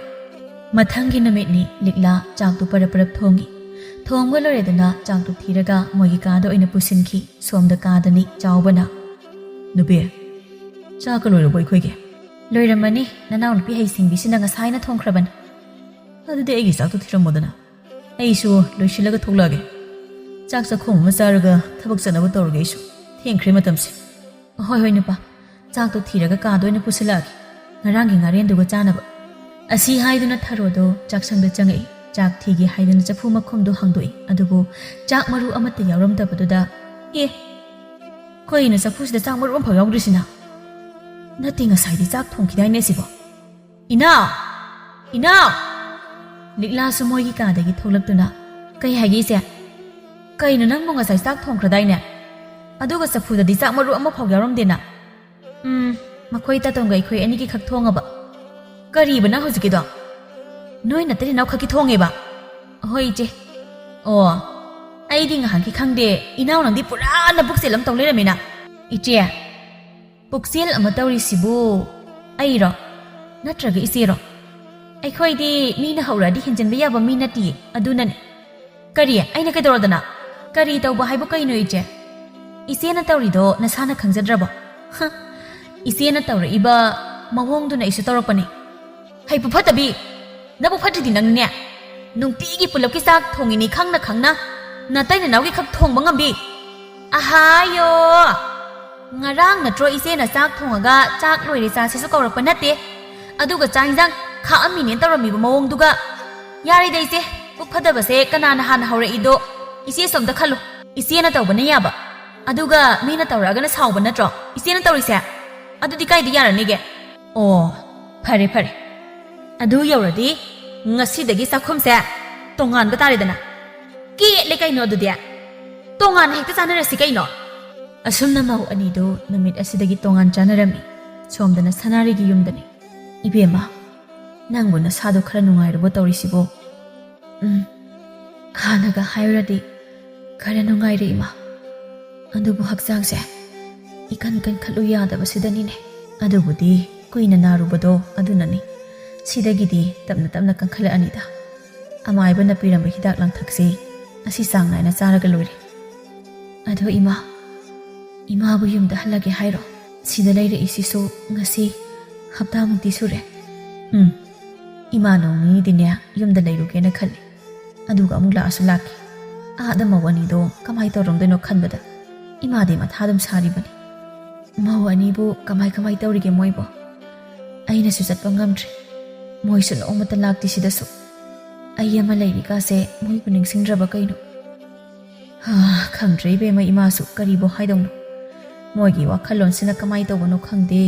ꯃꯊꯪꯒꯤ ꯅꯨꯃꯤꯠꯅꯤ, ꯂꯤꯛꯂꯥ ꯆꯥꯛꯇꯨ ꯄꯔꯞ ꯄꯔꯞ ꯊꯣꯡꯉꯤ꯫ ꯊꯣꯡꯕ ꯂꯣꯏꯔꯦꯗꯅ ꯆꯥꯛꯇꯨ ꯊꯤꯔꯒ ꯃꯣꯏꯒꯤ ꯀꯥꯗ ꯑꯣꯏꯅ ꯄꯨꯁꯤꯟꯈꯤ꯫ ꯁꯣꯝꯗ ꯀꯥꯗꯅꯤ ꯆꯥꯎꯕꯅ, "ꯅꯨꯄꯤ, ꯆꯥꯛꯀ ꯂꯣꯏꯔꯕꯣ ꯑꯩꯈꯣꯏꯒꯤ?" "ꯂꯣꯏꯔꯝꯃꯅꯤ, ꯅꯅꯥꯎꯅꯨꯄꯤ ꯍꯩꯁꯤꯡꯕꯤꯁꯤꯅ ꯉꯁꯥꯏꯅ ꯊꯣꯡꯈ꯭ꯔꯕꯅꯤ꯫" "ꯑꯗꯨꯗꯤ ꯑꯩꯒꯤ ꯆꯥꯛꯇꯣ ꯊꯤꯔꯝꯃꯣꯗꯅ, ꯑꯩꯁꯨ ꯂꯣꯏꯁꯤꯜꯂꯒ ꯊꯣꯛꯂꯛꯑꯒꯦ꯫ ꯆꯥꯛ ꯆꯥꯛꯈꯣꯝ ꯑꯃ ꯆꯥꯔꯒ ꯊꯕꯛ ꯆꯠꯅꯕ ꯇꯧꯔꯒꯦ ꯑꯩꯁꯨ꯫ ꯊꯦꯡꯈ꯭ꯔꯦ ꯃꯇꯝꯁꯦ꯫" "ꯍꯣꯏ, ꯍꯣꯏ ꯅꯨꯄꯥ, ꯆꯥꯛꯇꯣ ꯊꯤꯔꯒ ꯀꯥꯗ ꯑꯣꯏꯅ ꯄꯨꯁꯤꯜꯂꯛꯑꯒꯦ, ꯉꯔꯥꯡꯒꯤ ꯉꯥꯔꯦꯟꯗꯨꯒ ꯆꯥꯅꯕ꯫" ꯑꯁꯤ ꯍꯥꯏꯗꯨꯅ ꯊꯔꯣꯗꯣ ꯆꯥꯛꯁꯪꯗ ꯆꯪꯉꯛꯏ꯫ ꯆꯥꯛ ꯊꯤꯒꯦ ꯍꯥꯏꯗꯨꯅ ꯆꯐꯨ ꯃꯈꯨꯝꯗꯣ ꯍꯥꯡꯗꯣꯛꯏ꯫ ꯑꯗꯨꯕꯨ ꯆꯥꯛ ꯃꯔꯨ ꯑꯃꯠꯇ ꯌꯥꯎꯔꯝꯗꯕꯗꯨꯗ, "ꯑꯦ, ꯀꯩꯅꯣ ꯆꯐꯨꯁꯤꯗ ꯆꯥꯛ ꯃꯔꯨ ꯑꯃꯐꯥꯎ ꯌꯥꯎꯗ꯭ꯔꯤꯁꯤꯅ? ꯅꯠꯇꯦ, ꯉꯁꯥꯏꯗꯤ ꯆꯥꯛ ꯊꯣꯡꯈꯤꯗꯥꯏꯅꯦ ꯁꯤꯕꯣ? ꯏꯅꯥꯎ! ꯏꯅꯥꯎ!" ꯂꯤꯛꯂꯥꯁꯨ ꯃꯣꯏꯒꯤ ꯀꯥꯗꯒꯤ ꯊꯣꯛꯂꯛꯇꯨꯅ, "ꯀꯩ ꯍꯥꯏꯒꯦ ꯏꯆꯦ? ꯀꯩꯅꯣ ꯅꯪꯕꯨ ꯉꯁꯥꯏ ꯆꯥꯛ ꯊꯣꯡꯈ꯭ꯔꯗꯥꯏꯅꯦ? ꯑꯗꯨꯒ ꯆꯐꯨꯗꯗꯤ ꯆꯥꯛ ꯃꯔꯨ ꯑꯃꯐꯥꯎ ꯌꯥꯎꯔꯝꯗꯦꯅ?" "ꯎꯝ, ꯃꯈꯣꯏ ꯇꯥꯇꯣꯟꯒ ꯑꯩꯈꯣꯏ ꯑꯅꯤꯒꯤ ꯈꯛ ꯊꯣꯡꯉꯕ꯫" "ꯀꯔꯤꯕ ꯅꯪ ꯍꯧꯖꯤꯛꯀꯤꯗꯣ? ꯅꯣꯏ ꯅꯇꯩ ꯅꯅꯥꯎ ꯈꯛꯀꯤ ꯊꯣꯡꯉꯦꯕ?" "ꯍꯣꯏ ꯏꯆꯦ, ꯑꯣ, ꯑꯩꯗꯤ ꯉꯥꯏꯍꯥꯛꯀꯤ ꯈꯪꯗꯦ, ꯏꯅꯥꯎ ꯅꯪꯗꯤ ꯄꯨꯔꯥ ꯅꯕꯨꯛꯆꯦꯜ ꯑꯃ ꯇꯧ ꯂꯩꯔꯝꯃꯤꯅ꯫ ꯏꯆꯦ, ꯄꯨꯛꯆꯦꯜ ꯑꯃ ꯇꯧꯔꯤꯁꯤꯕꯨ ꯑꯩꯔꯣ? ꯅꯠꯇ꯭ꯔꯒ ꯏꯆꯦꯔꯣ? ꯑꯩꯈꯣꯏꯗꯤ ꯃꯤꯅ ꯍꯧꯔꯛꯑꯗꯤ ꯍꯦꯟꯖꯤꯟꯕ ꯌꯥꯕ ꯃꯤ ꯅꯠꯇꯤꯌꯦ, ꯑꯗꯨꯅꯅꯦ꯫ ꯀꯔꯤ? ꯑꯩꯅ ꯀꯩꯗꯧꯔꯗꯅ? ꯀꯔꯤ ꯇꯧꯕ ꯍꯥꯏꯕꯨ ꯀꯩꯅꯣ ꯏꯆꯦ? ꯏꯆꯦꯅ ꯇꯧꯔꯤꯗꯣ ꯅꯁꯥꯅ ꯈꯪꯖꯗ꯭ꯔꯕꯣ? ꯍ, ꯏꯆꯦꯅ ꯇꯧꯔꯛꯏꯕ ꯃꯑꯣꯡꯗꯨꯅ ꯑꯩꯁꯨ ꯇꯧꯔꯛꯄꯅꯦ꯫ ꯍꯩꯄꯨ ꯐꯠꯇꯕꯤ! ꯅꯕꯨ ꯐꯠꯇ꯭ꯔꯤꯗꯤ ꯅꯪꯅꯦ꯫ ꯅꯨꯡꯇꯤꯒꯤ ꯄꯨꯂꯞꯀꯤ ꯆꯥꯛ ꯊꯣꯡꯉꯤꯅꯤ ꯈꯪꯅ ꯈꯪꯅ ꯅꯇꯩ ꯅꯅꯥꯎꯒꯤ ꯈꯛ ꯊꯣꯡꯕ ꯉꯝꯕꯤ꯫ ꯑꯍꯥꯌꯣ! ꯉꯔꯥꯡ ꯅꯠꯇ꯭ꯔꯣ ꯏꯆꯦꯅ ꯆꯥꯛ ꯊꯣꯡꯉꯒ ꯆꯥꯛ ꯂꯣꯏꯔꯦ ꯆꯥꯁꯤꯁꯨ ꯀꯧꯔꯛꯄ ꯅꯠꯇꯦ? ꯑꯗꯨꯒ ꯆꯥꯛ ꯏꯟꯖꯥꯡ ꯈꯥꯛꯑꯝꯃꯤꯅꯦꯅ ꯇꯧꯔꯝꯃꯤꯕ ꯃꯑꯣꯡꯗꯨꯒ꯫ ꯌꯥꯔꯦꯗ ꯏꯆꯦ, ꯄꯨꯛ ꯐꯠꯇꯕꯁꯦ ꯀꯅꯥꯅ ꯍꯥꯟꯅ ꯍꯧꯔꯛꯏꯗꯣ? ꯏꯆꯦꯁꯨ ꯑꯝꯇ ꯈꯜꯂꯨ꯫ ꯏꯆꯦꯅ ꯇꯧꯕꯅ ꯌꯥꯕ, ꯑꯗꯨꯒ ꯃꯤꯅ ꯇꯧꯔꯛꯑꯒꯅ ꯁꯥꯎꯕ ꯅꯠꯇ꯭ꯔꯣ ꯏꯆꯦꯅ ꯇꯧꯔꯤꯁꯦ? ꯑꯗꯨꯗꯤ ꯀꯥꯏꯗ ꯌꯥꯔꯅꯤꯒꯦ? ꯑꯣ, ꯐꯔꯦ ꯐꯔꯦ, ꯑꯗꯨ ꯌꯧꯔꯗꯤ ꯉꯁꯤꯗꯒꯤ ꯆꯥꯛꯈꯨꯝꯁꯦ ꯇꯣꯉꯥꯟꯕ ꯇꯥꯔꯦꯗꯅ꯫ ꯀꯦꯠꯂꯦ ꯀꯩꯅꯣ ꯑꯗꯨꯗꯤ, ꯇꯣꯉꯥꯟꯅ ꯍꯦꯛꯇ ꯆꯥꯅꯔꯁꯤ ꯀꯩꯅꯣ꯫ ꯑꯁꯨꯝꯅ ꯃꯧ ꯑꯅꯤꯗꯨ ꯅꯨꯃꯤꯠ ꯑꯁꯤꯗꯒꯤ ꯇꯣꯉꯥꯟ ꯆꯥꯅꯔꯝꯃꯤ꯫ ꯁꯣꯝꯗꯅ ꯁꯅꯥꯔꯩꯒꯤ ꯌꯨꯝꯗꯅꯤ꯫ "ꯏꯕꯦꯝꯃ, ꯅꯪꯕꯨ ꯅꯁꯥꯗꯣ ꯈꯔ ꯅꯨꯡꯉꯥꯏꯔꯕꯣ ꯇꯧꯔꯤꯁꯤꯕꯣ?" "ꯎꯝ, ꯍꯥꯟꯅꯒ ꯍꯥꯏꯔꯨꯔꯗꯤ ꯈꯔ ꯅꯨꯡꯉꯥꯏꯔꯦ ꯏꯃꯥ, ꯑꯗꯨꯕꯨ ꯍꯛꯆꯥꯡꯁꯦ ꯏꯀꯟ ꯀꯟꯈꯠꯂꯨ ꯌꯥꯗꯕꯁꯤꯗꯅꯤꯅꯦ꯫ ꯑꯗꯨꯕꯨꯗꯤ ꯀꯨꯏꯅ ꯅꯥꯔꯨꯕꯗꯣ ꯑꯗꯨꯅꯅꯤ꯫ ꯁꯤꯗꯒꯤꯗꯤ ꯇꯞꯅ ꯇꯞꯅ ꯀꯟꯈꯠꯂꯛꯑꯅꯤꯗ꯫ ꯑꯃꯥꯏꯕꯅ ꯄꯤꯔꯝꯕ ꯍꯤꯗꯥꯛ ꯂꯥꯡꯊꯛꯁꯤ ꯑꯁꯤ ꯆꯥꯡ ꯅꯥꯏꯅ ꯆꯥꯔꯒ ꯂꯣꯏꯔꯦ꯫ ꯑꯗꯣ ꯏꯃꯥ, ꯏꯃꯥꯕꯨ ꯌꯨꯝꯗ ꯍꯜꯂꯒꯦ ꯍꯥꯏꯔꯣ? ꯁꯤꯗ ꯂꯩꯔꯛꯏꯁꯤꯁꯨ ꯉꯁꯤ ꯍꯞꯇꯥꯃꯨꯛꯇꯤ ꯁꯨꯔꯦ꯫ ꯎꯝ, ꯏꯃꯥ ꯅꯣꯡ ꯅꯤꯅꯤꯗꯤꯅꯦ ꯌꯨꯝꯗ ꯂꯩꯔꯨꯒꯦꯅ ꯈꯜꯂꯤ꯫ ꯑꯗꯨꯒ ꯑꯃꯨꯛ ꯂꯥꯛꯑꯁꯨ ꯂꯥꯛꯀꯦ꯫ ꯑꯥꯗ ꯃꯧ ꯑꯅꯤꯗꯣ ꯀꯃꯥꯏ ꯇꯧꯔꯝꯗꯣꯏꯅꯣ ꯈꯟꯕꯗ ꯏꯃꯥꯗꯤ ꯃꯊꯥ ꯑꯗꯨꯝ ꯁꯥꯔꯤꯕꯅꯤ꯫ ꯃꯧ ꯑꯅꯤꯕꯨ ꯀꯃꯥꯏ ꯀꯃꯥꯏ ꯇꯧꯔꯤꯒꯦ ꯃꯣꯏꯕꯣ? ꯑꯩꯅꯁꯨ ꯆꯠꯄ ꯉꯝꯗ꯭ꯔꯦ꯫ ꯃꯣꯏꯁꯨ ꯅꯣꯡꯃꯇ ꯂꯥꯛꯇꯦ ꯁꯤꯗꯁꯨ꯫ ꯑꯩ ꯑꯃ ꯂꯩꯔꯤꯀꯥꯁꯦ ꯃꯣꯏꯕꯨ ꯅꯤꯡꯁꯤꯡꯗ꯭ꯔꯕ ꯀꯩꯅꯣ? ꯍꯥ, ꯈꯪꯗ꯭ꯔꯦ ꯏꯕꯦꯝꯃ, ꯏꯃꯥꯁꯨ ꯀꯔꯤꯕꯨ ꯍꯥꯏꯗꯧꯅꯣ꯫ ꯃꯣꯏꯒꯤ ꯋꯥꯈꯜꯂꯣꯟꯁꯤꯅ ꯀꯃꯥꯏ ꯇꯧꯕꯅꯣ ꯈꯪꯗꯦ꯫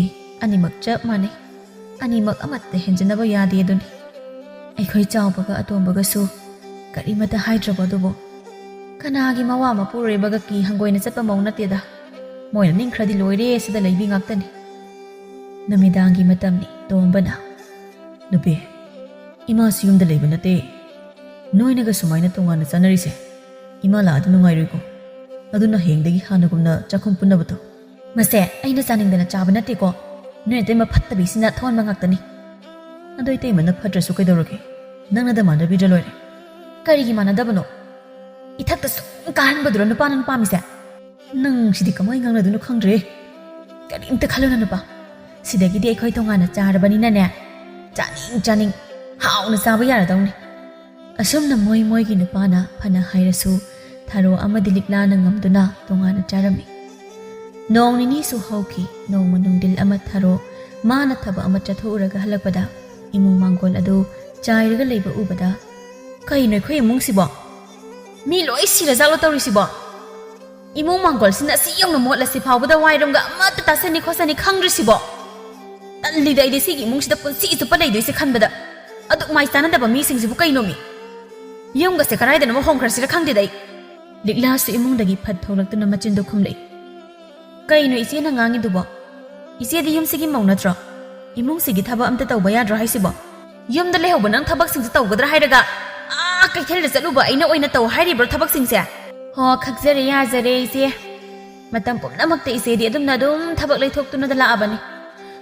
ꯑꯅꯤꯃꯛ ꯆꯞ ꯃꯥꯟꯅꯩ꯫ ꯑꯅꯤꯃꯛ ꯑꯃꯠꯇ ꯍꯦꯟꯖꯤꯟꯅꯕ ꯌꯥꯗꯦ ꯑꯗꯨꯅꯤ꯫ ꯑꯩꯈꯣꯏ ꯆꯥꯎꯕꯒ ꯑꯇꯣꯝꯕꯒꯁꯨ ꯀꯔꯤꯃꯠꯇ ꯍꯥꯏꯗ꯭ꯔꯕ ꯑꯗꯨꯕꯨ ꯀꯅꯥꯒꯤ ꯃꯋꯥ ꯃꯄꯨꯔꯣꯏꯕꯒ ꯀꯤ ꯍꯪꯒꯣꯏꯅ ꯆꯠꯄ ꯃꯧ ꯅꯠꯇꯦꯗ꯫ ꯃꯣꯏꯅ ꯅꯤꯡꯈ꯭ꯔꯗꯤ ꯂꯣꯏꯔꯦ, ꯁꯤꯗ ꯂꯩꯕꯤ ꯉꯥꯛꯇꯅꯤ꯫ ꯅꯨꯃꯤꯗꯥꯡꯒꯤ ꯃꯇꯝꯅꯤ꯫ ꯇꯣꯝꯕꯅ, "ꯅꯨꯄꯤ, ꯏꯃꯥꯁꯨ ꯌꯨꯝꯗ ꯂꯩꯕ ꯅꯠꯇꯦ꯫ ꯅꯣꯏꯅꯒ ꯁꯨꯃꯥꯏꯅ ꯇꯣꯉꯥꯟꯅ ꯆꯥꯅꯔꯤꯁꯦ ꯏꯃꯥ ꯂꯥꯛꯑꯗꯤ ꯅꯨꯡꯉꯥꯏꯔꯣꯏꯀꯣ꯫ ꯑꯗꯨꯅ ꯍꯌꯦꯡꯗꯒꯤ ꯍꯥꯟꯅꯒꯨꯝꯅ ꯆꯥꯛꯈꯨꯝ ꯄꯨꯟꯅꯕꯗꯣ꯫ ꯃꯁꯦ ꯑꯩꯅ ꯆꯥꯅꯤꯡꯗꯅ ꯆꯥꯕ ꯅꯠꯇꯦꯀꯣ꯫ ꯅꯣꯏ ꯑꯇꯩꯃ ꯐꯠꯇꯕꯤꯁꯤꯅ ꯊꯣꯟꯕ ꯉꯥꯛꯇꯅꯤ꯫ ꯑꯗꯣ ꯏꯇꯩꯃꯅ ꯐꯠꯇ꯭ꯔꯁꯨ ꯀꯩꯗꯧꯔꯒꯦ? ꯅꯪꯅꯗ ꯃꯥꯟꯅꯕꯤꯗ꯭ꯔ ꯂꯣꯏꯔꯦ꯫ ꯀꯔꯤꯒꯤ ꯃꯥꯟꯅꯗꯕꯅꯣ? ꯏꯊꯛꯇ ꯁꯨꯝ ꯀꯥꯍꯟꯕꯗꯨꯔꯣ ꯅꯨꯄꯥꯅ ꯅꯨꯄꯥ ꯃꯤꯁꯦ? ꯅꯪ ꯁꯤꯗꯤ ꯀꯃꯥꯏꯅ ꯉꯥꯡꯅꯗꯣꯏꯅꯣ ꯈꯪꯗ꯭ꯔꯦ꯫ ꯀꯔꯤꯝꯇ ꯈꯜꯂꯨꯅ ꯅꯨꯄꯥ, ꯁꯤꯗꯒꯤꯗꯤ ꯑꯩꯈꯣꯏ ꯇꯣꯉꯥꯟꯅ ꯆꯥꯔꯕꯅꯤꯅꯅꯦ, ꯆꯥꯅꯤꯡ ꯆꯥꯅꯤꯡ ꯍꯥꯎꯅ ꯆꯥꯕ ꯌꯥꯔꯗꯧꯅꯤ꯫ ꯑꯁꯨꯝꯅ ꯃꯣꯏ ꯃꯣꯏꯒꯤ ꯅꯨꯄꯥꯅ ꯐꯅ ꯍꯥꯏꯔꯁꯨ ꯊꯔꯣ ꯑꯃꯗꯤ ꯂꯤꯛꯂꯥꯅ ꯉꯝꯗꯨꯅ ꯇꯣꯉꯥꯟꯅ ꯆꯥꯔꯝꯃꯤ꯫ ꯅꯣꯡ ꯅꯤꯅꯤꯁꯨ ꯍꯧꯈꯤ꯫ ꯅꯣꯡꯃ ꯅꯨꯡꯊꯤꯜ ꯑꯃ ꯊꯔꯣ ꯃꯥꯅ ꯊꯕꯛ ꯑꯃ ꯆꯠꯊꯣꯛꯎꯔꯒ ꯍꯜꯂꯛꯄꯗ ꯏꯃꯨꯡ ꯃꯥꯡꯒꯣꯜ ꯑꯗꯨ ꯆꯥꯏꯔꯒ ꯂꯩꯕ ꯎꯕꯗ, "ꯀꯩꯅꯣ ꯑꯩꯈꯣꯏ ꯏꯃꯨꯡꯁꯤꯕꯣ? ꯃꯤ ꯂꯣꯏ ꯁꯤꯔꯖꯥꯠꯂꯣ ꯇꯧꯔꯤꯁꯤꯕꯣ? ꯏꯃꯨꯡ ꯃꯥꯡꯒꯣꯜꯁꯤꯅ ꯑꯁꯤ ꯌꯧꯅ ꯃꯣꯠꯂꯁꯤ ꯐꯥꯎꯕꯗ ꯋꯥꯏꯔꯝꯒ ꯑꯃꯠꯇ ꯇꯥꯁꯟꯅꯤ ꯈꯣꯠꯁꯟꯅꯤ ꯈꯪꯗ꯭ꯔꯤꯁꯤꯕꯣ? ꯇꯜꯂꯤꯗ ꯑꯩꯗꯤ ꯁꯤꯒꯤ ꯏꯃꯨꯡꯁꯤꯗ ꯄꯨꯟꯁꯤ ꯆꯨꯞꯄ ꯂꯩꯗꯣꯏꯁꯦ ꯈꯟꯕꯗ꯫ ꯑꯗꯨꯛ ꯃꯥꯏ ꯆꯥꯅꯗꯕ ꯃꯤꯁꯤꯡꯁꯤꯕꯨ ꯀꯩꯅꯣꯃꯤ? ꯌꯨꯝꯒꯁꯦ ꯀꯗꯥꯏꯗꯅꯣ ꯍꯣꯡꯈ꯭ꯔꯁꯤꯔ ꯈꯪꯗꯦꯗ ꯑꯩ꯫" ꯂꯤꯛꯂꯥꯁꯨ ꯏꯃꯨꯡꯗꯒꯤ ꯐꯠ ꯊꯣꯛꯂꯛꯇꯨꯅ ꯃꯆꯤꯟꯗꯣ ꯈꯨꯝꯂꯛꯏ꯫ "ꯀꯩꯅꯣ ꯏꯆꯦꯅ ꯉꯥꯡꯉꯤꯗꯨꯕꯣ? ꯏꯆꯦꯗꯤ ꯌꯨꯝꯁꯤꯒꯤ ꯃꯧ ꯅꯠꯇ꯭ꯔꯣ? ꯏꯃꯨꯡꯁꯤꯒꯤ ꯊꯕꯛ ꯑꯝꯇ ꯇꯧꯕ ꯌꯥꯗ꯭ꯔꯣ ꯍꯥꯏꯁꯤꯕꯣ? ꯌꯨꯝꯗ ꯂꯩꯍꯧꯕ ꯅꯪ ꯊꯕꯛꯁꯤꯡꯁꯦ ꯇꯧꯒꯗ꯭ꯔꯥ ꯍꯥꯏꯔꯒ ꯑꯥ ꯀꯩꯊꯦꯜꯗ ꯆꯠꯂꯨꯕ ꯑꯩꯅ ꯑꯣꯏꯅ ꯇꯧ ꯍꯥꯏꯔꯤꯕ꯭ꯔꯣ ꯊꯕꯛꯁꯤꯡꯁꯦ?" "ꯍꯣ, ꯈꯛꯆꯔꯦ, ꯌꯥꯖꯔꯦ ꯏꯆꯦ꯫ ꯃꯇꯝ ꯄꯨꯝꯅꯃꯛꯇ ꯏꯆꯦꯗꯤ ꯑꯗꯨꯝꯅ ꯑꯗꯨꯝ ꯊꯕꯛ ꯂꯩꯊꯣꯛꯇꯨꯅꯗ ꯂꯥꯛꯑꯕꯅꯤ꯫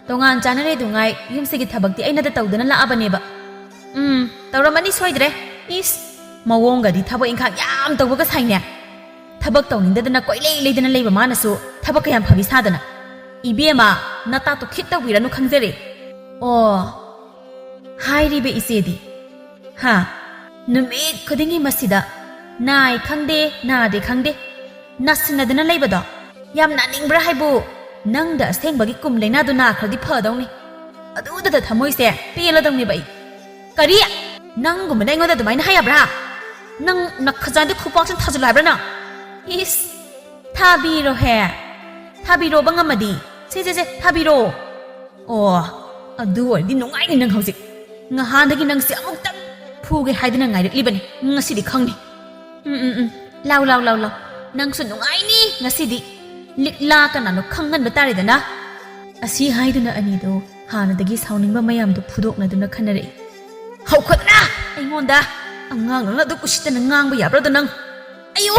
ꯇꯣꯉꯥꯟ ꯆꯥꯅꯔꯦ ꯗꯨꯉꯥꯏ ꯌꯨꯝꯁꯤꯒꯤ ꯊꯕꯛꯇꯤ ꯑꯩꯅꯗ ꯇꯧꯗꯅ ꯂꯥꯛꯑꯕꯅꯦꯕ꯫" "ꯎꯝ, ꯇꯧꯔꯝꯃꯅꯤ ꯁꯣꯏꯗ꯭ꯔꯦ꯫ ꯏꯁ, ꯃꯑꯣꯡꯒꯗꯤ ꯊꯕꯛ ꯏꯪꯈꯥꯡ ꯌꯥꯝ ꯇꯧꯕꯒ ꯁꯥꯏꯅꯦ꯫ ꯊꯕꯛ ꯇꯧꯅꯤꯡꯗꯗꯅ ꯀꯣꯏꯂꯩ ꯂꯩꯗꯅ ꯂꯩꯕ ꯃꯥꯅꯁꯨ ꯊꯕꯛ ꯀꯌꯥꯝ ꯐꯕꯤ ꯁꯥꯗꯅ꯫ ꯏꯕꯦꯝꯃ, ꯅꯇꯥꯇꯣ ꯈꯤꯠ ꯇꯧꯕꯤꯔꯅꯨ ꯈꯪꯖꯔꯦ꯫ ꯑꯣ, ꯍꯥꯏꯔꯤꯕ ꯏꯆꯦꯗꯤ꯫ ꯍꯥ? ꯅꯨꯃꯤꯠ ꯈꯨꯗꯤꯡꯒꯤ ꯃꯁꯤꯗ ꯅꯥꯏ ꯈꯪꯗꯦ, ꯅꯥꯗꯦ ꯈꯪꯗꯦ, ꯅꯥꯁꯤꯟꯅꯗꯅ ꯂꯩꯕꯗꯣ꯫ ꯌꯥꯝ ꯅꯥꯅꯤꯡꯕ꯭ꯔꯥ ꯍꯥꯏꯕꯨ? ꯅꯪꯗ ꯑꯁꯦꯡꯕꯒꯤ ꯀꯨꯝ ꯂꯩꯅꯥꯗꯨ ꯅꯥꯈ꯭ꯔꯗꯤ ꯐꯗꯧꯅꯤ꯫ ꯑꯗꯨꯗꯗ ꯊꯃꯣꯏꯁꯦ ꯄꯦꯜꯂꯗꯧꯅꯦꯕ ꯑꯩ꯫" "ꯀꯔꯤ? ꯅꯪꯒꯨꯝꯕꯅ ꯑꯩꯉꯣꯟꯗ ꯑꯗꯨꯃꯥꯏꯅ ꯍꯥꯏ ꯌꯥꯕ꯭ꯔꯥ? ꯅꯪ ꯅꯈꯖꯥꯏꯗ ꯈꯨꯄꯥꯛꯁꯤꯅ ꯊꯥꯖꯤꯜꯂꯨ ꯍꯥꯏꯕ꯭ꯔꯥ ꯅꯪ? ꯏꯁ, ꯊꯥꯕꯤꯔꯣꯍꯦ꯫ ꯊꯥꯕꯤꯔꯣꯕ ꯉꯝꯃꯗꯤ꯫ ꯁꯦ, ꯁꯦ, ꯁꯦ, ꯊꯥꯕꯤꯔꯣ꯫ ꯑꯣ, ꯑꯗꯨ ꯑꯣꯏꯔꯗꯤ ꯅꯨꯡꯉꯥꯏꯅꯤ ꯅꯪ ꯍꯧꯖꯤꯛ꯫ ꯉꯍꯥꯟꯗꯒꯤ ꯅꯪꯁꯦ ꯑꯃꯨꯛꯇꯪ ꯐꯨꯒꯦ ꯍꯥꯏꯗꯅ ꯉꯥꯏꯔꯛꯂꯤꯕꯅꯤ꯫ ꯉꯁꯤꯗꯤ ꯈꯪꯅꯤ꯫ ꯎꯝ, ꯎꯝ, ꯎꯝ꯫ ꯂꯥꯎ, ꯂꯥꯎ, ꯂꯥꯎ, ꯂꯥꯎ꯫ ꯅꯪꯁꯨ ꯅꯨꯡꯉꯥꯏꯅꯤ ꯉꯁꯤꯗꯤ꯫ ꯂꯤꯛꯂꯥ ꯀꯅꯥꯅꯣ ꯈꯪꯍꯟꯕ ꯇꯥꯔꯦꯗꯅ꯫" ꯑꯁꯤ ꯍꯥꯏꯗꯨꯅ ꯑꯅꯤꯗꯣ ꯍꯥꯟꯅꯗꯒꯤ ꯁꯥꯎꯅꯤꯡꯕ ꯃꯌꯥꯝꯗꯨ ꯐꯨꯗꯣꯛꯅꯗꯨꯅ ꯈꯟꯅꯔꯛꯏ꯫ "ꯍꯧꯈꯠꯂ ꯑꯩꯉꯣꯟꯗ!" ꯑꯉꯥꯡ ꯅꯪꯅ ꯑꯗꯨꯛ ꯎꯁꯤꯠꯇꯅ ꯉꯥꯡꯕ ꯌꯥꯕ꯭ꯔꯥꯗꯣ ꯅꯪ? ꯑꯌꯣ!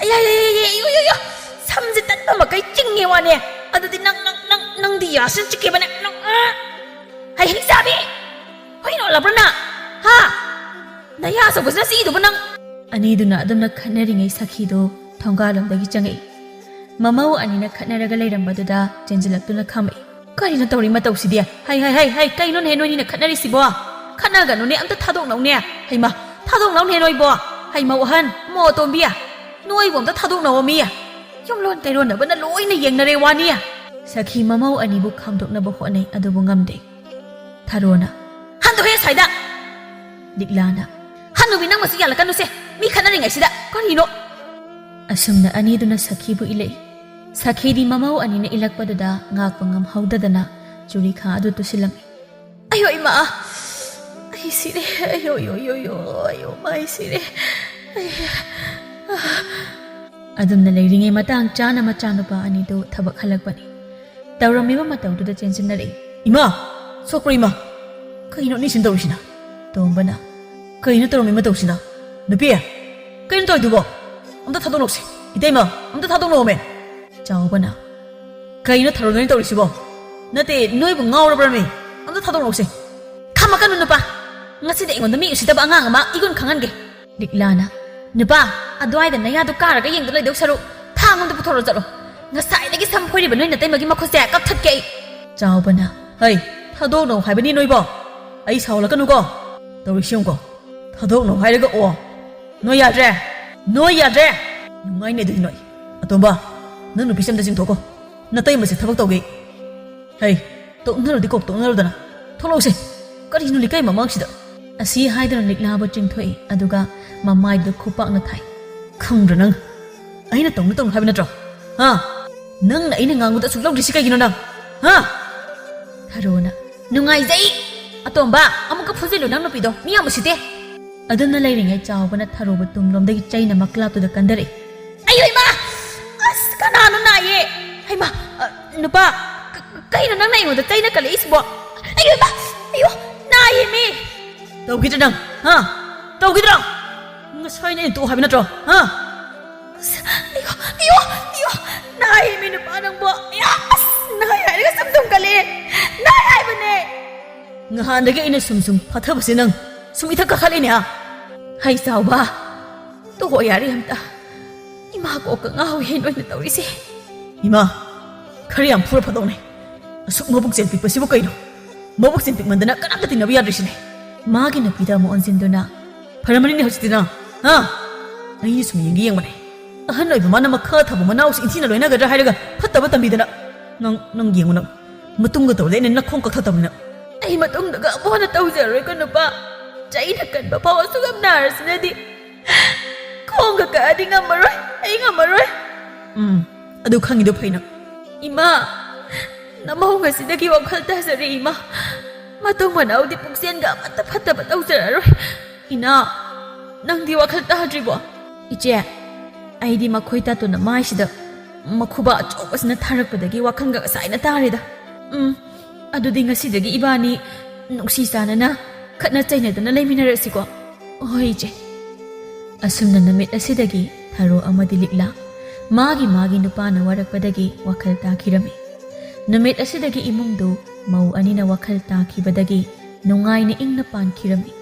ꯑꯌꯥ, ꯑꯌꯥ, ꯑꯌꯥ, ꯑꯌꯥ, ꯑꯌꯣ, ꯑꯌꯣ, ꯑꯌꯣ! ꯁꯝꯁꯦ ꯇꯠꯄ ꯃꯈꯩ ꯆꯤꯡꯉꯦ ꯋꯥꯅꯦ꯫ ꯑꯗꯨꯗꯤ ꯅꯪ, ꯅꯪ, ꯅꯪ, ꯅꯪꯗꯤ ꯌꯥꯁꯤꯅ ꯆꯤꯛꯀꯦꯕꯅꯦ꯫ ꯅꯪ, ꯑ! ꯍꯩ, ꯍꯩ ꯆꯥꯕꯤ! ꯍꯨꯏ ꯅꯣꯠꯂꯕ꯭ꯔꯥ ꯅꯪ? ꯍꯥ? ꯅꯌꯥ ꯑꯆꯧꯕꯁꯤꯅ ꯆꯤꯛꯏꯗꯨꯕꯨ ꯅꯪ? ꯑꯅꯤꯗꯨꯅ ꯑꯗꯨꯝꯅ ꯈꯠꯅꯔꯤꯉꯩ ꯁꯈꯤꯗꯣ ꯊꯣꯡꯒꯥꯜꯂꯣꯝꯗꯒꯤ ꯆꯪꯉꯛꯏ꯫ ꯃꯃꯧ ꯑꯅꯤꯅ ꯈꯠꯅꯔꯒ ꯂꯩꯔꯝꯕꯗꯨꯗ ꯆꯦꯟꯖꯤꯜꯂꯛꯇꯨꯅ ꯈꯥꯝꯃꯛꯏ꯫ ꯀꯔꯤꯅꯣ ꯇꯧꯔꯤ ꯃꯇꯧꯁꯤꯗꯤ? ꯍꯩ, ꯍꯩ, ꯍꯩ, ꯍꯩ, ꯀꯩꯅꯣꯅꯦꯍꯦ ꯅꯣꯏꯅꯤꯅ ꯈꯠꯅꯔꯤꯁꯤꯕꯣ? ꯈꯠꯅꯒꯅꯨꯅꯦ, ꯑꯝꯇ ꯊꯥꯗꯣꯛꯅꯧꯅꯦ꯫ ꯍꯩꯃꯥ, ꯊꯥꯗꯣꯛꯅꯧꯅꯦ ꯅꯣꯏꯕꯣ꯫ ꯍꯩꯃꯧ ꯑꯍꯟ, ꯃꯧ ꯑꯇꯣꯝꯕꯤ, ꯅꯣꯏꯕꯨ ꯑꯝꯇ ꯊꯥꯗꯣꯛꯅꯧꯑꯣ ꯃꯤ꯫ ꯌꯨꯝꯂꯣꯟ ꯀꯩꯔꯣꯟꯅꯕꯅ ꯂꯣꯏꯅ ꯌꯦꯡꯅꯔꯦ ꯋꯥꯅꯤ꯫ ꯁꯈꯤ ꯃꯃꯧ ꯑꯅꯤꯕꯨ ꯈꯥꯝꯗꯣꯛꯅꯕ ꯍꯣꯠꯅꯩ, ꯑꯗꯨꯕꯨ ꯉꯝꯗꯦ꯫ ꯊꯔꯣꯅ, "ꯍꯟꯗꯣꯛꯍꯦ ꯁ꯭ꯋꯥꯏꯗ!" ꯂꯤꯛꯂꯥꯅ, "ꯍꯟꯅꯨꯕꯤ, ꯅꯪ ꯃꯁꯤ ꯌꯥꯜꯂꯛꯀꯅꯨꯁꯦ, ꯃꯤ ꯈꯠꯅꯔꯤꯉꯩꯁꯤꯗ, ꯀꯔꯤꯅꯣ?" ꯑꯁꯨꯝꯅ ꯑꯅꯤꯗꯨꯅ ꯁꯈꯤꯕꯨ ꯏꯜꯂꯛꯏ꯫ ꯁꯈꯤꯗꯤ ꯃꯃꯧ ꯑꯅꯤꯅ ꯏꯜꯂꯛꯄꯗꯨꯗ ꯉꯥꯛꯄ ꯉꯝꯍꯧꯗꯗꯅ ꯆꯨꯔꯤꯈꯥ ꯑꯗꯨ ꯇꯨꯁꯤꯜꯂꯝꯃꯤ꯫ "ꯑꯌꯣ ꯏꯃꯥ! ꯑꯩ ꯁꯤꯔꯦ! ꯑꯌꯣ, ꯌꯣ, ꯌꯣ, ꯌꯣ! ꯑꯌꯣ, ꯃꯥ, ꯑꯩ ꯁꯤꯔꯦ!" ꯑꯩ, ꯑꯗꯨꯝꯅ ꯂꯩꯔꯤꯉꯩ ꯃꯇꯥꯡ ꯆꯥꯅ ꯃꯆꯥꯅꯨꯄꯥ ꯑꯅꯤꯗꯨ ꯊꯕꯛ ꯍꯜꯂꯛꯄꯅꯤ꯫ ꯇꯧꯔꯝꯃꯤꯕ ꯃꯇꯧꯗꯨꯗ ꯆꯦꯟꯁꯤꯟꯅꯔꯛꯏ꯫ "ꯏꯃꯥ! ꯁꯣꯛꯄ꯭ꯔꯣ ꯏꯃꯥ? ꯀꯩꯅꯣ ꯑꯅꯤꯁꯤꯅ ꯇꯧꯔꯤꯁꯤꯅ?" ꯇꯣꯝꯕꯅ, "ꯀꯩꯅꯣ ꯇꯧꯔꯝꯃꯤ ꯃꯇꯧꯁꯤꯅ? ꯅꯨꯄꯤ! ꯀꯩꯅꯣ ꯇꯧꯔꯤꯗꯨꯕꯣ? ꯑꯝꯇ ꯊꯥꯗꯣꯛꯅꯧꯁꯦ! ꯏꯇꯩꯃ! ꯑꯝꯇ ꯊꯥꯗꯣꯛꯅꯧꯃꯦ!" ꯆꯥꯎꯕꯅ, "ꯀꯩꯅꯣ ꯊꯔꯣ ꯅꯣꯏꯅ ꯇꯧꯔꯤꯁꯤꯕꯣ? ꯅꯠꯇꯦ, ꯅꯣꯏꯕꯨ ꯉꯥꯎꯔꯕ꯭ꯔꯃꯤ? ꯑꯝꯇ ꯊꯥꯗꯣꯛꯅꯧꯁꯦ!" "ꯈꯥꯝꯃꯛꯀꯅꯨ ꯅꯨꯄꯥ! ꯉꯁꯤꯗꯤ ꯑꯩꯉꯣꯟꯗ ꯃꯤ ꯎꯁꯤꯠꯇꯕ ꯑꯉꯥꯡ ꯑꯃ ꯏꯒꯨꯟ ꯈꯪꯍꯟꯒꯦ!" ꯂꯤꯛꯂꯥꯅ, "ꯅꯨꯄꯥ, ꯑꯗꯨꯋꯥꯏꯗ ꯅꯌꯥꯗꯨ ꯀꯥꯔꯒ ꯌꯦꯡꯗ ꯂꯩꯗꯧ ꯁꯔꯨꯛ ꯊꯥꯡ ꯑꯝꯇ ꯄꯨꯊꯣꯔꯛꯑꯣ ꯆꯠꯂꯣ꯫ ꯉꯁꯥꯏꯗꯒꯤ ꯁꯝ ꯐꯣꯏꯔꯤꯕ ꯅꯣꯏ ꯅꯇꯩꯃꯒꯤ ꯃꯈꯨꯠꯁꯦ ꯀꯛꯊꯠꯀꯦ ꯑꯩ!" ꯆꯥꯎꯕꯅ, "ꯍꯩ, ꯊꯥꯗꯣꯛꯅꯧ ꯍꯥꯏꯕꯅꯤ ꯅꯣꯏꯕꯣ꯫ ꯑꯩ ꯁꯥꯎꯍꯜꯂꯛꯀꯅꯨꯀꯣ꯫ ꯇꯧꯔꯤꯁꯤ ꯌꯦꯡꯉꯨꯀꯣ꯫ ꯊꯥꯗꯣꯛꯅꯧ ꯍꯥꯏꯔꯒ ꯑꯣ꯫ ꯅꯣꯏ ꯌꯥꯗ꯭ꯔꯦ꯫ ꯅꯣꯏ ꯌꯥꯗ꯭ꯔꯦ꯫ ꯅꯨꯡꯉꯥꯏꯅꯦ ꯑꯗꯨꯗꯤ ꯅꯣꯏ꯫ ꯑꯇꯣꯝꯕ, ꯅꯪ ꯅꯨꯄꯤꯁꯦ ꯑꯝꯇ ꯆꯤꯡꯊꯣꯛꯈꯣ꯫ ꯅꯇꯩꯃꯁꯦ ꯊꯕꯛ ꯇꯧꯒꯦ꯫ ꯍꯩ, ꯇꯣꯛꯅꯔꯨꯗꯤ ꯀꯣꯛ ꯇꯣꯛꯅꯔꯨꯗꯅ꯫ ꯊꯣꯛꯂꯛꯎꯁꯦ꯫ ꯀꯔꯤꯅꯣ ꯂꯩꯀꯥꯏ ꯃꯃꯥꯡꯁꯤꯗ?" ꯑꯁꯤ ꯍꯥꯏꯗꯨꯅ ꯂꯤꯛꯂꯥꯕꯨ ꯆꯤꯡꯊꯣꯛꯏ, ꯑꯗꯨꯒ ꯃꯃꯥꯏꯗꯨꯗ ꯈꯨꯄꯥꯛꯅ ꯊꯥꯏ꯫ "ꯈꯪꯕ꯭ꯔꯥ ꯅꯪ? ꯑꯩꯅ ꯇꯧꯅꯨ ꯇꯧꯅꯨ ꯍꯥꯏꯕ ꯅꯠꯇ꯭ꯔꯣ? ꯍꯥ? ꯅꯪꯅ ꯑꯩꯅ ꯉꯥꯡꯕꯗ ꯑꯁꯨꯛ ꯂꯧꯗ꯭ꯔꯤꯁꯤ ꯀꯩꯒꯤꯅꯣ ꯅꯪ? ꯍꯥ?" ꯊꯔꯣꯅ, "ꯅꯨꯡꯉꯥꯏꯖꯩ! ꯑꯇꯣꯝꯕ, ꯑꯃꯨꯛꯀ ꯐꯨꯖꯤꯜꯂꯨ ꯅꯪ ꯅꯨꯄꯤꯗꯣ, ꯃꯤ ꯌꯥꯝ ꯎꯁꯤꯠꯇꯦ!" ꯑꯗꯨꯝꯅ ꯂꯩꯔꯤꯉꯩ ꯆꯥꯎꯕꯅ ꯊꯔꯣꯕꯨ ꯇꯨꯡꯂꯣꯝꯗꯒꯤ ꯆꯩꯅ ꯃꯀ꯭ꯂꯥꯞꯇꯨꯗ ꯀꯟꯗꯔꯛꯏ꯫ "ꯑꯌꯣ ꯏꯃꯥ! ꯑꯁ, ꯀꯅꯥꯅꯣ ꯅꯥꯏꯌꯦ? ꯍꯩꯃꯥ, ꯑ, ꯅꯨꯄꯥ, ꯀ-, ꯀꯩꯅꯣ ꯅꯪꯅ ꯑꯩꯉꯣꯟꯗ ꯆꯩꯅ ꯀꯜꯂꯛꯏꯁꯤꯕꯣ? ꯑꯌꯣ ꯏꯃꯥ! ꯑꯌꯣ, ꯅꯥꯏꯌꯦ ꯃꯤ!" ꯇꯧꯈꯤꯗ꯭ꯔꯦ ꯅꯪ, ꯍꯥ? ꯇꯧꯈꯤꯗ꯭ꯔꯣ? ꯉꯁꯥꯏꯅ ꯑꯩꯅ ꯇꯣꯛꯑꯣ ꯍꯥꯏꯕ ꯅꯠꯇ꯭ꯔꯣ? ꯍꯥ? ꯑꯁ, ꯑꯌꯣ, ꯑꯌꯣ, ꯑꯌꯣ, ꯅꯥꯏꯌꯦꯃꯤ ꯅꯨꯄꯥ ꯅꯪꯕꯣ꯫ ꯑꯌꯥ, ꯑꯁ, ꯅꯥꯏ ꯍꯥꯏꯔꯒ ꯁꯨꯝ ꯊꯨꯝꯒꯠꯂꯦ꯫ ꯅꯥꯏ ꯍꯥꯏꯕꯅꯦ꯫ ꯉꯍꯥꯟꯗꯒꯤ ꯑꯩꯅ ꯁꯨꯝ ꯁꯨꯝ ꯐꯥꯊꯕꯁꯦ ꯅꯪ ꯁꯨꯝ ꯏꯊꯛ ꯀꯥꯈꯠꯂꯤꯅꯦ, ꯍꯥ? ꯍꯩ ꯆꯥꯎꯕ, ꯇꯣꯛꯑꯣ ꯌꯥꯔꯦ ꯑꯝꯇ꯫ ꯏꯃꯥ ꯀꯣꯛꯀ ꯉꯥꯎꯋꯤ ꯍꯦꯟ ꯑꯣꯏꯅ ꯇꯧꯔꯤꯁꯦ꯫ ꯏꯃꯥ, ꯈꯔ ꯌꯥꯝ ꯐꯨꯔ ꯐꯗꯧꯅꯦ꯫ ꯑꯁꯨꯛ ꯃꯕꯨꯛ ꯆꯦꯜ ꯄꯤꯛꯄꯁꯤꯕꯨ ꯀꯩꯅꯣ? ꯃꯕꯨꯛ ꯆꯦꯜ ꯄꯤꯛꯃꯟꯗꯅ ꯀꯅꯥꯝꯇ ꯇꯤꯟꯅꯕ ꯌꯥꯗ꯭ꯔꯤꯁꯤꯅꯦ꯫ ꯃꯥꯒꯤ ꯅꯨꯄꯤꯗ ꯑꯃꯨꯛ ꯑꯣꯟꯁꯤꯟꯗꯨꯅ, "ꯐꯔꯝꯃꯅꯤꯅꯦ ꯍꯧꯖꯤꯛꯇꯤ ꯅꯪ, ꯍꯥ? ꯑꯩ ꯁꯨꯝ ꯌꯦꯡꯒꯦ ꯌꯦꯡꯕꯅꯦ꯫ ꯑꯍꯟ ꯑꯣꯏꯕ ꯃꯥꯅ ꯃꯈꯥ ꯊꯥꯕ ꯃꯅꯥꯎꯁꯤ ꯏꯟꯊꯤꯅ ꯂꯣꯏꯅꯒꯗ꯭ꯔꯥ ꯍꯥꯏꯔꯒ ꯐꯠꯇꯕ ꯇꯝꯕꯤꯗꯅ꯫ ꯅꯪ, ꯅꯪ ꯌꯦꯡꯉꯨ ꯅꯪ꯫ ꯃꯇꯨꯡꯒ ꯇꯧꯔꯗꯤ ꯑꯩꯅ ꯅꯈꯣꯡ ꯀꯛꯊꯠꯇꯕꯅꯤ ꯅꯪ꯫" "ꯑꯩ ꯃꯇꯨꯡꯗꯒ ꯑꯃꯨꯛ ꯍꯟꯅ ꯇꯧꯖꯔꯣꯏꯀꯣ ꯅꯨꯄꯥ꯫ ꯆꯩꯅ ꯀꯟꯕ ꯐꯥꯎ ꯑꯁꯨꯛ ꯌꯥꯝ ꯅꯥꯔꯁꯤꯅꯗꯤ꯫ ꯈꯣꯡꯒ ꯀꯛꯑꯗꯤ ꯉꯝꯃꯔꯣꯏ, ꯑꯩ ꯉꯝꯃꯔꯣꯏ꯫" "ꯎꯝ, ꯑꯗꯨ ꯈꯪꯉꯤꯗꯣ ꯐꯩ ꯅꯪ꯫" "ꯏꯃꯥ, ꯅꯃꯧ ꯉꯁꯤꯗꯒꯤ ꯋꯥꯈꯜ ꯇꯥꯖꯔꯦ ꯏꯃꯥ꯫ ꯃꯇꯨꯡ ꯃꯅꯥꯎꯗꯤ ꯄꯨꯛꯆꯦꯟꯒ ꯑꯃꯠꯇ ꯐꯠꯇꯕ ꯇꯧꯖꯔꯔꯣꯏ꯫ ꯏꯅꯥ, ꯅꯪꯗꯤ ꯋꯥꯈꯜ ꯇꯥꯗ꯭ꯔꯤꯕꯣ?" "ꯏꯆꯦ, ꯑꯩꯗꯤ ꯃꯈꯣꯏ ꯇꯥꯇꯣꯟꯅ ꯃꯥꯏꯁꯤꯗ ꯃꯈꯨꯕꯥꯛ ꯑꯆꯧꯕꯁꯤꯅ ꯊꯥꯔꯛꯄꯗꯒꯤ ꯋꯥꯈꯜꯒ ꯉꯁꯥꯏꯅ ꯇꯥꯔꯦꯗ꯫ ꯎꯝ, ꯑꯗꯨꯗꯤ ꯉꯁꯤꯗꯒꯤ ꯏꯕꯥꯅꯤ ꯅꯨꯡꯁꯤ ꯆꯥꯟꯅꯅ ꯈꯠꯅ ꯆꯩꯅꯗꯅ ꯂꯩꯃꯤꯟꯅꯔꯁꯤꯀꯣ꯫" "ꯍꯣꯏ, ꯏꯆꯦ꯫" ꯑꯁꯨꯝꯅ ꯅꯨꯃꯤꯠ ꯑꯁꯤꯗꯒꯤ ꯊꯔꯣ ꯑꯃꯗꯤ ꯂꯤꯛꯂꯥ ꯃꯥꯒꯤ ꯃꯥꯒꯤ ꯅꯨꯄꯥꯅ ꯋꯥꯔꯛꯄꯗꯒꯤ ꯋꯥꯈꯜ ꯇꯥꯈꯤꯔꯝꯃꯤ꯫ ꯅꯨꯃꯤꯠ ꯑꯁꯤꯗꯒꯤ ꯏꯃꯨꯡꯗꯨ ꯃꯧ ꯑꯅꯤꯅ ꯋꯥꯈꯜ ꯇꯥꯈꯤꯕꯗꯒꯤ ꯅꯨꯡꯉꯥꯏꯅ ꯏꯪꯅ ꯄꯥꯟꯈꯤꯔꯝꯃꯤ꯫